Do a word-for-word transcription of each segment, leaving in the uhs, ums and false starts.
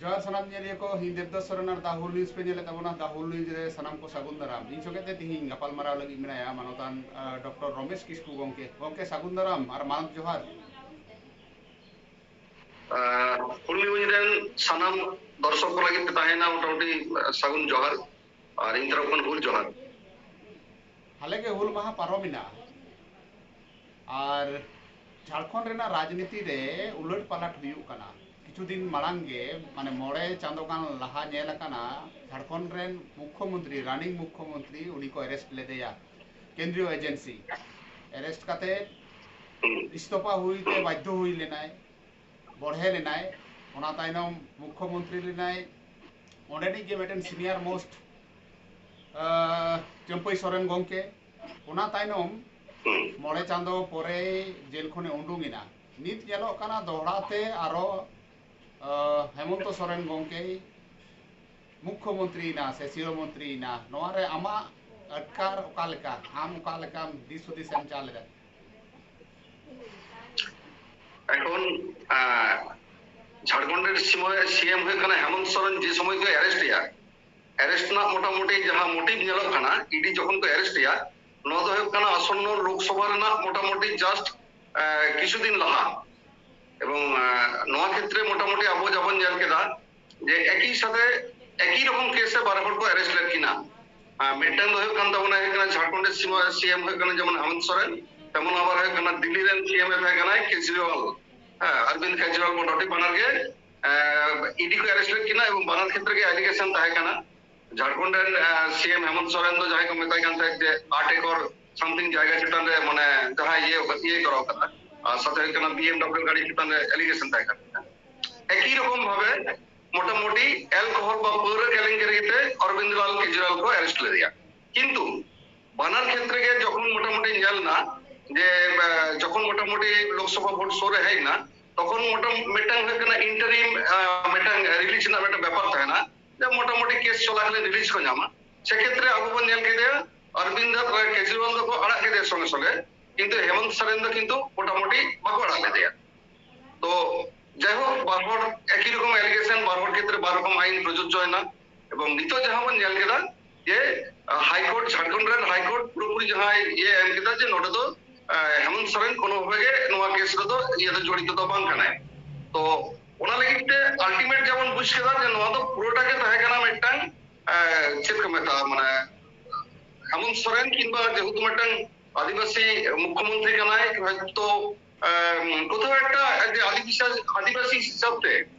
ᱡᱚᱦᱟᱨ ᱥᱟᱱᱟᱢ ᱧᱮᱞᱤᱭᱟᱹ ᱠᱚ, ᱤᱧ ᱫᱮᱵᱫᱟᱥ ᱥᱚᱨᱮᱱ ᱟᱨ The Whole News ᱯᱮ ᱧᱮᱞᱮᱫ ᱛᱟᱵᱚᱱᱟ᱾ The Whole News ᱨᱮ ᱥᱟᱱᱟᱢ ᱠᱚ ᱥᱟᱹᱜᱩᱱ ᱫᱟᱨᱟᱢ᱾ ᱤᱧ ᱥᱚᱸᱜᱮ ᱛᱮ ᱛᱤᱦᱤᱧ ᱜᱟᱯᱟᱞ ᱢᱟᱨᱟᱣ ᱞᱟᱹᱜᱤᱫ ᱢᱮᱱᱟᱭᱟ ᱢᱟᱱᱚᱛᱟᱱ, ᱟᱸ, ᱰᱚᱠᱴᱚᱨ ᱨᱚᱢᱮᱥ ᱠᱤᱥᱠᱩ ᱜᱚᱢᱠᱮ᱾ ᱜᱚᱢᱠᱮ, ᱥᱟᱹᱜᱩᱱ ᱫᱟᱨᱟᱢ ᱟᱨ ᱢᱟᱱᱚᱛ ᱡᱚᱦᱟᱨ᱾ ᱟᱸ, Whole News ᱨᱮᱱ ᱥᱟᱱᱟᱢ ᱫᱚᱨᱥᱚᱠ ᱠᱚ ᱞᱟᱹᱜᱤᱫ ᱛᱮ ᱛᱟᱦᱮᱸᱭᱮᱱᱟ ᱢᱚᱴᱟᱢᱩᱴᱤ, ᱟᱸ, ᱥᱟᱹᱜᱩᱱ ᱡᱚᱦᱟᱨ ᱟᱨ ᱤᱧ ᱛᱚᱨᱚᱯ ᱠᱷᱚᱱ ᱦᱩᱞ ᱡᱚᱦᱟᱨ᱾ ᱦᱟᱞᱮ ᱜᱮ ᱦᱩᱞ ᱢᱟᱦᱟ ᱯᱟᱨᱚᱢᱮᱱᱟ ᱟᱨ ᱡᱷᱟᱲᱠᱷᱚᱸᱰ ᱨᱮᱱᱟᱜ ᱨᱟᱡᱽᱱᱤᱛᱤ ᱨᱮ ᱩᱞᱟᱹᱴ ᱯᱟᱞᱟᱴ ᱦᱩᱭᱩᱜ ᱠᱟᱱᱟ᱾ ᱠᱤᱪᱷᱩ ᱫᱤᱱ ᱢᱟᱲᱟᱝ ᱜᱮ, ᱢᱟᱱᱮ ᱢᱚᱬᱮ ᱪᱟᱸᱫᱳ ᱜᱟᱱ ᱞᱟᱦᱟ ᱧᱮᱞ ᱟᱠᱟᱱᱟ, ᱡᱷᱟᱲᱠᱷᱚᱸᱰ ᱨᱮᱱ ᱢᱩᱠᱠᱷᱚ ᱢᱚᱱᱛᱨᱤ, running ᱢᱩᱠᱠᱷᱚ ᱢᱚᱱᱛᱨᱤ, ᱩᱱᱤ ᱠᱚ arrest ᱞᱮᱫᱮᱭᱟ ᱠᱮᱱᱫᱨᱤᱭᱚ agency᱾ Arrest ᱠᱟᱛᱮ ᱤᱥᱛᱚᱯᱷᱟ ᱦᱩᱭ ᱛᱮ ᱵᱟᱫᱽᱫᱷᱚ ᱦᱩᱭ ᱞᱮᱱᱟᱭ, ᱵᱚᱲᱦᱮ ᱞᱮᱱᱟᱭ᱾ ᱚᱱᱟ ᱛᱟᱭᱱᱚᱢ ᱢᱩᱠᱠᱷᱚ ᱢᱚᱱᱛᱨᱤ ᱞᱮᱱᱟᱭ, ᱚᱸᱰᱮᱱᱤᱡ ᱜᱮ ᱢᱤᱫᱴᱮᱱ senior most, ᱟᱸ, ᱪᱟᱹᱢᱯᱟᱹᱭ ᱥᱚᱨᱮᱱ ᱜᱚᱢᱠᱮ᱾ ᱚᱱᱟ ᱛᱟᱭᱱᱚᱢ ᱢᱚᱬᱮ ᱪᱟᱸᱫᱚ ᱯᱚᱨᱮ ᱡᱮᱞ ᱠᱷᱚᱱᱮ ᱩᱰᱩᱝ ᱮᱱᱟ᱾ ᱱᱤᱛ ᱧᱮᱞᱚᱜ ᱠᱟᱱᱟ ᱫᱚᱦᱲᱟ ᱛᱮ ᱟᱨᱚ, ᱟᱸ, ᱦᱮᱢᱚᱱᱛᱚ ᱥᱚᱨᱮᱱ ᱜᱚᱢᱠᱮᱭ ᱢᱩᱠᱠᱷᱚ ᱢᱚᱱᱛᱨᱤᱭᱮᱱᱟ ᱥᱮ ᱥᱤᱨᱟᱹ ᱢᱚᱱᱛᱨᱤᱭᱮᱱᱟ᱾ ᱱᱚᱣᱟ ᱨᱮ ᱟᱢᱟᱜ ᱟᱴᱠᱟᱨ ᱚᱠᱟ ᱞᱮᱠᱟ? ᱟᱢ ᱚᱠᱟ ᱞᱮᱠᱟᱢ ᱫᱤᱥ ᱦᱩᱫᱤᱥ ᱮᱢ ᱪᱟᱞ ᱮᱫᱟ? ᱮᱠᱷᱚᱱ, ᱟᱸ, ᱡᱷᱟᱲᱠᱷᱚᱸᱰ ᱨᱮᱱ ᱥᱤᱢᱚᱭ-, CM ᱦᱩᱭᱩᱜ ᱠᱟᱱᱟ ᱦᱮᱢᱚᱱᱛ ᱥᱚᱨᱮᱱ᱾ ᱡᱮ ᱥᱚᱢᱚᱭ ᱠᱚ arrest ᱮᱭᱟ, arrest ᱨᱮᱱᱟᱜ ᱢᱚᱴᱟᱢᱩᱴᱤ ᱡᱟᱦᱟᱸ motive ᱧᱮᱞᱚᱜ ᱠᱟᱱᱟ, ED ᱡᱚᱠᱷᱚᱱ ᱠᱚ arrest ᱮᱭᱟ, ᱱᱚᱣᱟ ᱫᱚ ᱦᱩᱭᱩᱜ ᱠᱟᱱᱟ ᱟᱥᱚᱱᱱᱚ ᱞᱳᱠᱥᱚᱵᱷᱟ ᱨᱮᱱᱟᱜ ᱢᱚᱴᱟᱢᱩᱴᱤ just, ᱟᱸ, ᱠᱤᱪᱷᱩ ᱫᱤᱱ ᱞᱟᱦᱟ᱾ ᱮᱵᱚᱝ, ᱟᱸ, ᱱᱚᱣᱟ ᱠᱷᱮᱛᱨᱮ ᱢᱚᱴᱟᱢᱩᱴᱤ ᱟᱵᱚ ᱡᱟᱵᱚᱱ ᱧᱮᱞ ᱠᱮᱫᱟ ᱡᱮ ᱮᱠᱤ ᱥᱟᱛᱷᱮ ᱮᱠᱤ ᱨᱚᱠᱚᱢ case ᱨᱮ ᱵᱟᱨ ᱦᱚᱲ ᱠᱚ arrest ᱞᱮᱫ ᱠᱤᱱᱟ᱾ ᱟᱨ ᱢᱤᱫᱴᱟᱝ ᱫᱚ ᱦᱩᱭᱩᱜ ᱠᱟᱱ ᱛᱟᱵᱚᱱᱟ, ᱦᱩᱭᱩᱜ ᱠᱟᱱᱟ ᱡᱷᱟᱲᱠᱷᱚᱸᱰ ᱨᱮᱱ ᱥᱤᱢᱟ-, CM ᱦᱩᱭᱩᱜ ᱠᱟᱱᱟ ᱡᱮᱢᱚᱱ ᱦᱮᱢᱚᱱᱛ ᱥᱚᱨᱮᱱ, ᱛᱮᱢᱚᱱ ᱟᱵᱟᱨ ᱦᱩᱭᱩᱜ ᱠᱟᱱᱟ ᱫᱤᱞᱞᱤ ᱨᱮᱱ CM ᱮ ᱛᱟᱦᱮᱸ ᱠᱟᱱᱟᱭ ᱠᱮᱡᱨᱤᱣᱟᱞ, ᱦᱮᱸ, ᱚᱨᱵᱤᱱᱫ ᱠᱮᱡᱨᱤᱣᱟᱞ ᱢᱚᱴᱟᱢᱩᱴᱤ ᱵᱟᱱᱟᱨ ᱜᱮ, ᱮᱸ, ED ᱠᱚ arrest ᱞᱮᱫ ᱠᱤᱱᱟ ᱮᱵᱚᱝ ᱵᱟᱱᱟᱨ ᱠᱷᱮᱛᱨᱮ ᱜᱮ allegation ᱛᱟᱦᱮᱸ ᱠᱟᱱᱟ᱾ ᱡᱷᱟᱲᱠᱷᱚᱸᱰ ᱨᱮᱱ, ᱮᱸ, CM ᱦᱮᱢᱚᱱᱛ ᱥᱚᱨᱮᱱ ᱫᱚ ᱡᱟᱦᱟᱸᱭ ᱠᱚ ᱢᱮᱛᱟᱭ ᱠᱟᱱ ᱛᱟᱦᱮᱸᱫ ᱡᱮ ᱟᱴ ᱮᱠᱚᱨ something ᱡᱟᱭᱜᱟ ᱪᱮᱛᱟᱱ ᱨᱮ ᱢᱟᱱᱮ ᱡᱟᱦᱟᱸᱭ ᱤᱭᱟᱹ, ᱤᱭᱟᱹ ᱠᱚᱨᱟᱣ ᱠᱟᱫᱟ, ᱟᱨ ᱥᱟᱛᱷᱮ ᱦᱩᱭᱩᱜ ᱠᱟᱱᱟ BMW ᱜᱟᱹᱰᱤ ᱪᱮᱛᱟᱱ ᱨᱮ allegation ᱛᱟᱦᱮᱸ ᱠᱟᱱᱟ᱾ ᱮᱠᱤ ᱨᱚᱠᱚᱢ ᱵᱷᱟᱵᱮ ᱢᱚᱴᱟᱢᱩᱴᱤ alcohol ᱵᱟ ᱯᱟᱹᱣᱨᱟᱹ ᱠᱮᱞᱮᱝᱠᱟᱨᱤ ᱛᱮ ᱚᱨᱵᱤᱱᱫ ᱞᱟᱞ ᱠᱮᱡᱨᱤᱣᱟᱞ ᱠᱚ arrest ᱞᱮᱫᱮᱭᱟ᱾ ᱠᱤᱱᱛᱩ ᱵᱟᱱᱟᱨ ᱠᱷᱮᱛᱨᱮ ᱜᱮ ᱡᱚᱠᱷᱚᱱ ᱢᱚᱴᱟᱢᱩᱴᱤ ᱧᱮᱞ ᱮᱱᱟ ᱡᱮ, ᱮ, ᱡᱚᱠᱷᱚᱱ ᱢᱚᱴᱟᱢᱩᱴᱤ ᱞᱳᱠᱥᱚᱵᱷᱟ vote ᱥᱩᱨ ᱨᱮ ᱦᱮᱡ ᱮᱱᱟ, ᱛᱚᱠᱷᱚᱱ ᱢᱚᱴᱟ-, ᱢᱤᱫᱴᱟᱝ ᱦᱩᱭᱩᱜ ᱠᱟᱱᱟ interim, ᱮ, ᱢᱤᱫᱴᱟᱝ release ᱨᱮᱱᱟᱜ ᱢᱤᱫᱴᱟᱝ ᱵᱮᱯᱟᱨ ᱛᱟᱦᱮᱱᱟ ᱡᱮ ᱢᱚᱴᱟᱢᱩᱴᱤ case ᱪᱚᱞᱟᱠᱟᱞᱤᱱ release ᱠᱚ ᱧᱟᱢᱟ᱾ ᱥᱮᱠᱷᱮᱛᱨᱮ ᱟᱵᱚ ᱵᱚᱱ ᱧᱮᱞ ᱠᱮᱫᱮᱭᱟ ᱚᱨᱵᱤᱱᱫ ᱠᱮᱡᱨᱤᱣᱟᱞ ᱫᱚᱠᱚ ᱟᱲᱟᱜ ᱠᱮᱫᱮᱭᱟ ᱥᱚᱸᱜᱮ ᱥᱚᱸᱜᱮ, ᱠᱤᱱᱛᱩ ᱦᱮᱢᱚᱱᱛ ᱥᱚᱨᱮᱱ ᱫᱚ ᱠᱤᱱᱛᱩ ᱢᱚᱴᱟᱢᱩᱴᱤ ᱵᱟᱠᱚ ᱟᱲᱟᱜ ᱞᱮᱫᱮᱭᱟ᱾ ᱛᱚ ᱡᱟᱭᱦᱳᱠ, ᱵᱟᱨ ᱦᱚᱲ ᱮᱠᱤ ᱨᱚᱠᱚᱢ allegation, ᱦᱚᱲ ᱠᱷᱮᱛᱨᱮ ᱵᱟᱨ ᱨᱚᱠᱚᱢ ᱟᱭᱤᱱ ᱯᱨᱚᱡᱳᱡᱡᱚᱭᱮᱱᱟ᱾ ᱮᱵᱚᱝ ᱱᱤᱛᱚᱜ ᱡᱟᱦᱟᱸ ᱵᱚᱱ ᱧᱮᱞ ᱠᱮᱫᱟ ᱡᱮ ᱦᱟᱭᱠᱳᱨᱴ, ᱡᱷᱟᱲᱠᱷᱚᱸᱰ ᱨᱮᱱ ᱦᱟᱭᱠᱳᱨᱴ ᱯᱩᱨᱟᱹᱯᱩᱨᱤ ᱡᱟᱦᱟᱸᱭ ᱤᱭᱟᱹ ᱮᱢ ᱠᱮᱫᱟ ᱡᱮ ᱱᱚᱰᱮ ᱫᱚ ᱦᱮᱢᱚᱱᱛ ᱥᱚᱨᱮᱱ ᱠᱳᱱᱳ ᱵᱷᱟᱵᱮ ᱜᱮ ᱱᱚᱣᱟ ᱠᱮᱥ ᱨᱮᱫᱚ ᱤᱭᱟᱹ ᱫᱚ ᱡᱚᱲᱤᱛᱚ ᱫᱚ ᱵᱟᱝ ᱠᱟᱱᱟᱭ᱾ ᱛᱚ ᱚᱱᱟ ᱞᱟᱹᱜᱤᱫ ᱛᱮ ᱟᱞᱴᱤᱢᱮᱴ ᱡᱟᱵᱚᱱ ᱵᱩᱡᱽ ᱠᱮᱫᱟ ᱡᱮ ᱱᱚᱣᱟ ᱫᱚ ᱯᱩᱨᱟᱹᱴᱟ ᱜᱮ ᱛᱟᱦᱮᱸ ᱠᱟᱱᱟ ᱢᱤᱫᱴᱟᱝ ᱪᱮᱫ ᱠᱚ ᱢᱮᱛᱟᱜᱼᱟ, ᱢᱟᱱᱮ ᱦᱮᱢᱚᱱᱛ ᱥᱚᱨᱮᱱ ᱠᱤᱝᱵᱟ ᱡᱮᱦᱮᱛᱩ ᱢᱤᱫᱴᱟᱝ ᱟᱹᱫᱤᱵᱟᱹᱥᱤ ᱢᱩᱠᱷᱭᱚᱢᱚᱱᱛᱨᱤ ᱠᱟᱱᱟᱭ, ᱦᱚᱭᱛᱚ ᱠᱳᱛᱷᱟᱣ ᱮᱠᱴᱟ ᱡᱮ ᱟᱹᱫᱤᱵᱟᱹᱥᱤ, ᱟᱹᱫᱤᱵᱟᱹᱥᱤ ᱦᱤᱥᱟᱹᱵ ᱛᱮ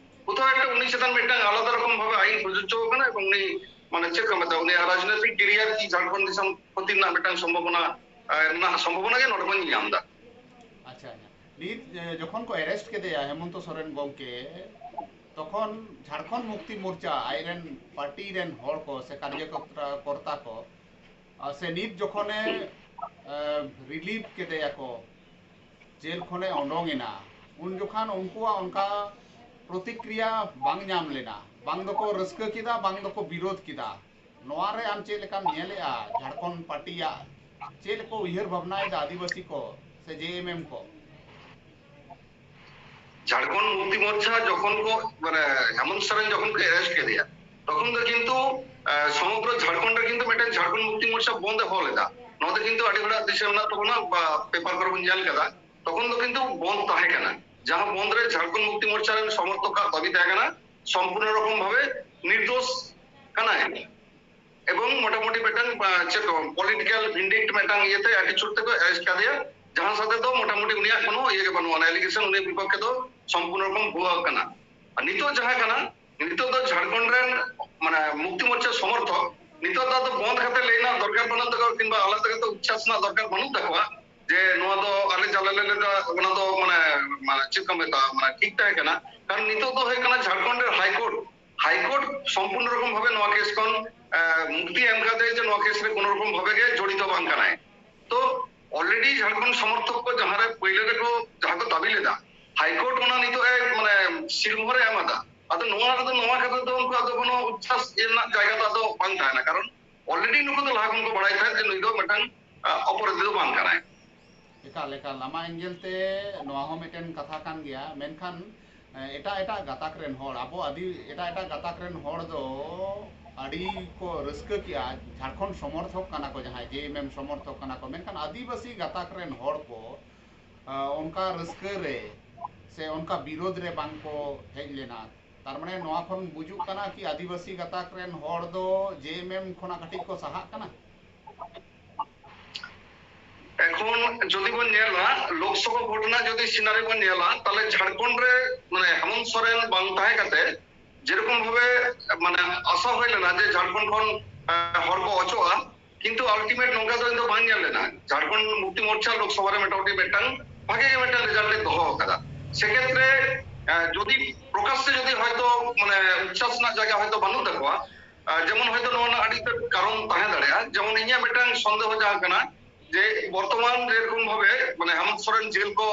ᱠᱳᱛᱷᱟᱣ ᱮᱠᱴᱟ ᱩᱱᱤ ᱪᱮᱛᱟᱱ ᱢᱤᱫᱴᱟᱝ ᱟᱞᱟᱫᱟ ᱨᱚᱠᱚᱢ ᱵᱷᱟᱵᱮ ᱟᱭᱤᱱ ᱯᱨᱚᱡᱳᱡᱡᱚ ᱟᱠᱟᱱᱟ ᱮᱵᱚᱝ ᱩᱱᱤ, ᱢᱟᱱᱮ ᱪᱮᱫ ᱠᱚ ᱢᱮᱛᱟᱜᱼᱟ, ᱩᱱᱤᱭᱟᱜ ᱨᱟᱡᱽᱱᱳᱭᱛᱤᱠ ᱠᱮᱨᱤᱭᱟᱨ ᱠᱤ ᱡᱷᱟᱲᱠᱷᱚᱸᱰ ᱫᱤᱥᱚᱢ ᱠᱷᱚᱛᱤ ᱨᱮᱱᱟᱜ ᱢᱤᱫᱴᱟᱝ ᱥᱚᱢᱵᱷᱚᱵᱚᱱᱟ ᱨᱮᱱᱟᱜ ᱥᱚᱢᱵᱷᱚᱵᱚᱱᱟ ᱜᱮ ᱱᱚᱰᱮ ᱵᱚᱱ ᱧᱮᱞ ᱧᱟᱢ ᱮᱫᱟ᱾ ᱟᱪᱪᱷᱟ, ᱱᱤᱛ ᱡᱚᱠᱷᱚᱱ ᱠᱚ ᱮᱨᱮᱥᱴ ᱠᱮᱫᱮᱭᱟ ᱦᱮᱢᱚᱱᱛᱚ ᱥᱚᱨᱮᱱ ᱜᱚᱢᱠᱮ, ᱛᱚᱠᱷᱚᱱ ᱡᱷᱟᱲᱠᱷᱚᱸᱰ ᱢᱩᱠᱛᱤ ᱢᱳᱨᱪᱟ ᱟᱡᱨᱮᱱ ᱯᱟᱨᱴᱤ ᱨᱮᱱ ᱦᱚᱲ ᱠᱚ ᱥᱮ ᱠᱟᱨᱡᱚᱠᱚᱨᱛᱟ ᱠᱚ ᱥᱮ ᱱᱤᱛ ᱡᱚᱠᱷᱚᱱᱮ ᱨᱤᱞᱤᱯᱷ ᱠᱮᱫᱮᱭᱟ ᱠᱚ, ᱡᱮᱞ ᱠᱷᱚᱱᱮ ᱚᱰᱚᱝ ᱮᱱᱟ, ᱩᱱ ᱡᱚᱠᱷᱟᱱ ᱩᱱᱠᱩᱣᱟᱜ ᱚᱱᱠᱟ ᱯᱨᱚᱛᱤᱠᱨᱤᱭᱟ ᱵᱟᱝ ᱧᱟᱢ ᱞᱮᱱᱟ᱾ ᱵᱟᱝ ᱫᱚᱠᱚ ᱨᱟᱹᱥᱠᱟᱹ ᱠᱮᱫᱟ, ᱵᱟᱝ ᱫᱚᱠᱚ ᱵᱤᱨᱳᱫ ᱠᱮᱫᱟ᱾ ᱱᱚᱣᱟ ᱨᱮ ᱟᱢ ᱪᱮᱫ ᱞᱮᱠᱟᱢ ᱧᱮᱞᱮᱜᱼᱟ? ᱡᱷᱟᱲᱠᱷᱚᱸᱰ ᱯᱟᱨᱴᱤᱭᱟᱜ ᱪᱮᱫ ᱠᱚ ᱩᱭᱦᱟᱹᱨ ᱵᱷᱟᱵᱽᱱᱟᱭᱮᱫᱟ ᱟᱹᱫᱤᱵᱟᱹᱥᱤ ᱠᱚ ᱥᱮ ᱡᱮ ᱮᱢ ᱮᱢ ᱠᱚ? ᱡᱷᱟᱲᱠᱷᱚᱸᱰ ᱢᱩᱠᱛᱤ ᱢᱳᱨᱪᱟ ᱡᱚᱠᱷᱚᱱ ᱠᱚ, ᱢᱟᱱᱮ ᱦᱮᱢᱚᱱᱛ ᱥᱚᱨᱮᱱ ᱡᱚᱠᱷᱚᱱ ᱠᱚ ᱮᱨᱮᱥᱴ ᱠᱮᱫᱮᱭᱟ, ᱛᱚᱠᱷᱚᱱ ᱫᱚ ᱠᱤᱱᱛᱩ ᱥᱚᱢᱚᱜᱨᱚ ᱡᱷᱟᱲᱠᱷᱚᱸᱰ ᱨᱮ ᱠᱤᱱᱛᱩ ᱢᱤᱫᱴᱮᱱ ᱡᱷᱟᱲᱠᱷᱚᱸᱰ ᱢᱩᱠᱛᱤ ᱢᱳᱨᱪᱟ ᱵᱚᱱᱫ ᱮ ᱦᱚᱦᱚ ᱞᱮᱫᱟ᱾ ᱱᱚᱣᱟ ᱫᱚ ᱠᱤᱱᱛᱩ ᱟᱹᱰᱤ ᱦᱚᱲᱟᱜ ᱫᱤᱥᱟᱹ ᱢᱮᱱᱟᱜ ᱛᱟᱵᱚᱱᱟ ᱵᱟ ᱯᱮᱯᱟᱨ ᱠᱚᱨᱮ ᱵᱚᱱ ᱧᱮᱞ ᱠᱟᱫᱟ᱾ ᱛᱚᱠᱷᱚᱱ ᱫᱚ ᱠᱤᱱᱛᱩ ᱵᱚᱱᱫ ᱛᱟᱦᱮᱸ ᱠᱟᱱᱟ, ᱡᱟᱦᱟᱸ ᱵᱚᱱᱫ ᱨᱮ ᱡᱷᱟᱲᱠᱷᱚᱸᱰ ᱢᱩᱠᱛᱤ ᱢᱳᱨᱪᱟ ᱨᱮᱱ ᱥᱚᱢᱚᱨᱛᱷᱚᱠ ᱟᱜ ᱫᱟᱹᱵᱤ ᱛᱟᱦᱮᱸ ᱠᱟᱱᱟ ᱥᱚᱢᱯᱩᱨᱱᱚ ᱨᱚᱠᱚᱢ ᱵᱷᱟᱵᱮ ᱱᱤᱨᱫᱳᱥ ᱠᱟᱱᱟᱭ᱾ ᱮᱵᱚᱝ ᱢᱚᱴᱟᱢᱩᱴᱤ ᱢᱤᱫᱴᱟᱝ ᱪᱮᱫ ᱠᱚ ᱯᱚᱞᱤᱴᱤᱠᱟᱞ ᱵᱷᱤᱱᱰᱤᱠᱴ ᱢᱤᱫᱴᱟᱝ ᱤᱭᱟᱹᱛᱮ ᱮᱴᱤᱪᱩᱰ ᱛᱮᱠᱚ ᱮᱨᱮᱥᱴ ᱠᱟᱫᱮᱭᱟ, ᱡᱟᱦᱟᱸ ᱥᱟᱛᱮ ᱫᱚ ᱢᱚᱴᱟᱢᱩᱴᱤ ᱩᱱᱤᱭᱟᱜ ᱠᱳᱱᱳ ᱤᱭᱟᱹ ᱜᱮ ᱵᱟᱹᱱᱩᱜᱼᱟ, ᱮᱞᱤᱜᱮᱥᱚᱱ ᱩᱱᱤ ᱵᱤᱯᱚᱠᱠᱷᱮ ᱫᱚ ᱥᱚᱢᱯᱩᱨᱱᱚ ᱨᱚᱠᱚᱢ ᱵᱷᱩᱣᱟᱹ ᱠᱟᱱᱟ᱾ ᱟᱨ ᱱᱤᱛᱚᱜ ᱡᱟᱦᱟᱸ ᱠᱟᱱᱟ, ᱱᱤᱛᱚᱜ ᱫᱚ ᱡᱷᱟᱲᱠᱷᱚᱸᱰ ᱨᱮᱱ ᱢᱟᱱᱮ ᱢᱩᱠᱛᱤ ᱢᱳᱨᱪᱟ ᱥᱚᱢᱚᱨᱛᱷᱚᱠ ᱱᱤᱛᱚᱜ ᱫᱚ ᱟᱫᱚ ᱵᱚᱱᱫ ᱠᱟᱛᱮ ᱞᱟᱹᱭ ᱨᱮᱱᱟᱜ ᱫᱚᱨᱠᱟᱨ ᱵᱟᱹᱱᱩᱜ ᱛᱟᱠᱚᱣᱟ ᱠᱤᱝᱵᱟ ᱟᱞᱟᱫᱟ ᱠᱟᱛᱮ ᱩᱪᱪᱷᱟᱥ ᱨᱮᱱᱟᱜ ᱫᱚᱨᱠᱟᱨ ᱵᱟᱹᱱᱩᱜ ᱛᱟᱠᱚᱣᱟ ᱡᱮ ᱱᱚᱣᱟ ᱫᱚ ᱟᱞᱮ ᱡᱟᱞᱮ ᱞᱮ ᱞᱮᱫᱟ, ᱚᱱᱟ ᱫᱚ ᱢᱟᱱᱮ ᱪᱮᱫ ᱠᱚ ᱢᱮᱛᱟᱜᱼᱟ, ᱢᱟᱱᱮ ᱴᱷᱤᱠ ᱛᱟᱦᱮᱸ ᱠᱟᱱᱟ᱾ ᱠᱟᱨᱚᱱ ᱱᱤᱛᱚᱜ ᱫᱚ ᱦᱩᱭᱩᱜ ᱠᱟᱱᱟ ᱡᱷᱟᱲᱠᱷᱚᱸᱰ ᱨᱮ ᱦᱟᱭᱠᱳᱨᱴ, ᱦᱟᱭᱠᱳᱨᱴ ᱥᱚᱢᱯᱩᱨᱱᱚ ᱨᱚᱠᱚᱢ ᱵᱷᱟᱵᱮ ᱱᱚᱣᱟ ᱠᱮᱥ ᱠᱷᱚᱱ ᱢᱩᱠᱛᱤ ᱮᱢ ᱠᱟᱛᱮ ᱡᱮ ᱱᱚᱣᱟ ᱠᱮᱥ ᱨᱮ ᱠᱳᱱᱳ ᱨᱚᱠᱚᱢ ᱵᱷᱟᱵᱮ ᱜᱮ ᱡᱚᱲᱤᱛᱚ ᱵᱟᱝ ᱠᱟᱱᱟᱭ᱾ ᱛᱚ ᱚᱞᱨᱮᱰᱤ ᱡᱷᱟᱲᱠᱷᱚᱸᱰ ᱥᱚᱢᱚᱨᱛᱷᱚᱠ ᱠᱚ ᱡᱟᱦᱟᱸ ᱨᱮ ᱯᱳᱭᱞᱳ ᱨᱮᱠᱚ ᱡᱟᱦᱟᱸ ᱠᱚ ᱫᱟᱹᱵᱤ ᱞᱮᱫᱟ, ᱦᱟᱭᱠᱳᱨᱴ ᱚᱱᱟ ᱱᱤᱛᱚᱜ ᱮ ᱢᱟᱱᱮ ᱥᱤᱞᱢᱳᱦᱚᱨ ᱮ ᱮᱢ ᱟᱫᱟ᱾ ᱟᱫᱚ ᱱᱚᱣᱟ ᱨᱮᱫᱚ, ᱱᱚᱣᱟ ᱠᱷᱟᱹᱛᱤᱨ ᱫᱚ ᱩᱱᱠᱩᱣᱟᱜ ᱫᱚ ᱠᱳᱱᱳ ᱩᱪᱪᱷᱟᱥ ᱤᱭᱟᱹ ᱨᱮᱱᱟᱜ ᱡᱟᱭᱜᱟ ᱫᱚ ᱟᱫᱚ ᱵᱟᱝ ᱛᱟᱦᱮᱱᱟ, ᱠᱟᱨᱚᱱ ᱚᱞᱨᱮᱰᱤ ᱱᱩᱠᱩ ᱫᱚ ᱞᱟᱦᱟ ᱠᱷᱚᱱ ᱠᱚ ᱵᱟᱲᱟᱭ ᱛᱟᱦᱮᱸᱫ ᱡᱮ ᱱᱩᱭ ᱫᱚ ᱢᱤᱫᱴᱟᱝ ᱚᱯᱚᱨᱟᱫᱷᱤ ᱫᱚ ᱵᱟᱝ ᱠᱟᱱᱟᱭ᱾ ᱮᱠᱟᱞ ᱮᱠᱟᱞ, ᱟᱢᱟᱜ ᱮᱝᱜᱮᱞ ᱛᱮ ᱱᱚᱣᱟ ᱦᱚᱸ ᱢᱤᱫᱴᱮᱱ ᱠᱟᱛᱷᱟ ᱠᱟᱱ ᱜᱮᱭᱟ, ᱢᱮᱱᱠᱷᱟᱱ ᱮᱴᱟᱜ ᱮᱴᱟᱜ ᱜᱟᱛᱟᱠ ᱨᱮᱱ ᱦᱚᱲ, ᱟᱵᱚ ᱟᱹᱫᱤ ᱮᱴᱟᱜ ᱮᱴᱟᱜ ᱜᱟᱛᱟᱠ ᱨᱮᱱ ᱦᱚᱲ ᱫᱚ ᱟᱹᱰᱤ ᱠᱚ ᱨᱟᱹᱥᱠᱟᱹ ᱠᱮᱜᱼᱟ᱾ ᱡᱷᱟᱲᱠᱷᱚᱸᱰ ᱥᱚᱢᱚᱨᱛᱷᱚᱠ ᱠᱟᱱᱟ ᱠᱚ, ᱡᱟᱦᱟᱸᱭ ᱡᱮ ᱮᱢ ᱮᱢ ᱥᱚᱢᱚᱨᱛᱷᱚᱠ ᱠᱟᱱᱟ ᱠᱚ, ᱢᱮᱱᱠᱷᱟᱱ ᱟᱹᱫᱤᱵᱟᱹᱥᱤ ᱜᱟᱛᱟᱠ ᱨᱮᱱ ᱦᱚᱲ ᱠᱚ ᱚᱱᱠᱟ ᱨᱟᱹᱥᱠᱟᱹ ᱨᱮ ᱥᱮ ᱚᱱᱠᱟ ᱵᱤᱨᱳᱫᱷ ᱨᱮ ᱵᱟᱝ ᱠᱚ ᱦᱮᱡ ᱞᱮᱱᱟ᱾ ᱛᱟᱨ ᱢᱟᱱᱮ ᱱᱚᱣᱟ ᱠᱷᱚᱱ ᱵᱩᱡᱩᱜ ᱠᱟᱱᱟ ᱠᱤ ᱟᱹᱫᱤᱵᱟᱹᱥᱤ ᱜᱟᱛᱟᱠ ᱨᱮᱱ ᱦᱚᱲ ᱫᱚ ᱡᱮ ᱮᱢ ᱮᱢ ᱠᱷᱚᱱᱟᱜ ᱠᱟᱹᱴᱤᱡ ᱠᱚ ᱥᱟᱦᱟᱜ ᱠᱟᱱᱟ? ᱮᱠᱷᱚᱱ ᱡᱩᱫᱤ ᱵᱚᱱ ᱧᱮᱞᱟ, ᱞᱳᱠᱥᱚᱵᱷᱟ ᱵᱷᱳᱴ ᱨᱮᱱᱟᱜ ᱡᱩᱫᱤ ᱥᱤᱱᱟᱨᱤ ᱵᱚᱱ ᱧᱮᱞᱟ, ᱛᱟᱦᱞᱮ ᱡᱷᱟᱲᱠᱷᱚᱸᱰ ᱨᱮ ᱢᱟᱱᱮ ᱦᱮᱢᱚᱱᱛ ᱥᱚᱨᱮᱱ ᱵᱟᱝ ᱛᱟᱦᱮᱸ ᱠᱟᱛᱮ ᱡᱮᱨᱚᱠᱚᱢ ᱵᱷᱟᱵᱮ ᱢᱟᱱᱮ ᱟᱥᱟ ᱦᱩᱭ ᱞᱮᱱᱟ ᱡᱮ ᱡᱷᱟᱲᱠᱷᱚᱸᱰ ᱠᱷᱚᱱ ᱦᱚᱲ ᱠᱚ ᱚᱪᱚᱜᱼᱟ, ᱠᱤᱱᱛᱩ ᱟᱞᱴᱤᱢᱮᱴ ᱱᱚᱝᱠᱟ ᱫᱚ ᱤᱧ ᱫᱚ ᱵᱟᱝ ᱧᱮᱞ ᱞᱮᱱᱟ᱾ ᱡᱷᱟᱲᱠᱷᱚᱸᱰ ᱢᱩᱠᱛᱤ ᱢᱳᱨᱪᱟ ᱞᱳᱠᱥᱚᱵᱷᱟ ᱨᱮ ᱢᱚᱴᱟᱢᱩᱴᱤ ᱢᱤᱫᱴᱟᱝ ᱵᱷᱟᱜᱮ ᱜᱮ ᱢᱤᱫᱴᱟᱝ ᱨᱮᱡᱟᱞᱴ ᱮ ᱫᱚᱦᱚ ᱟᱠᱟᱫᱟ᱾ ᱥᱮᱠᱷᱮᱛᱨᱮ ᱡᱩᱫᱤ ᱯᱨᱚᱠᱟᱥ ᱥᱮ ᱡᱩᱫᱤ ᱦᱚᱭᱛᱳ ᱢᱟᱱᱮ ᱩᱪᱪᱷᱟᱥ ᱨᱮᱱᱟᱜ ᱡᱟᱭᱜᱟ ᱦᱚᱭᱛᱳ ᱵᱟᱹᱱᱩᱜ ᱛᱟᱠᱚᱣᱟ, ᱡᱮᱢᱚᱱ ᱦᱚᱭᱛᱳ ᱱᱚᱣᱟ ᱨᱮᱱᱟᱜ ᱟᱹᱰᱤ ᱩᱛᱟᱹᱨ ᱠᱟᱨᱚᱱ ᱛᱟᱦᱮᱸ ᱫᱟᱲᱮᱭᱟᱜᱼᱟ᱾ ᱡᱮᱢᱚᱱ ᱤᱧᱟᱹᱜ ᱢᱤᱫᱴᱟᱝ ᱥᱚᱱᱫᱮᱦᱚ ᱡᱟᱦᱟᱸ ᱠᱟᱱᱟ ᱡᱮ ᱵᱚᱨᱛᱚᱢᱟᱱ ᱡᱮᱨᱚᱠᱚᱢ ᱵᱷᱟᱵᱮ ᱢᱟᱱᱮ ᱦᱮᱢᱚᱱᱛ ᱥᱚᱨᱮᱱ ᱡᱮᱞ ᱠᱚ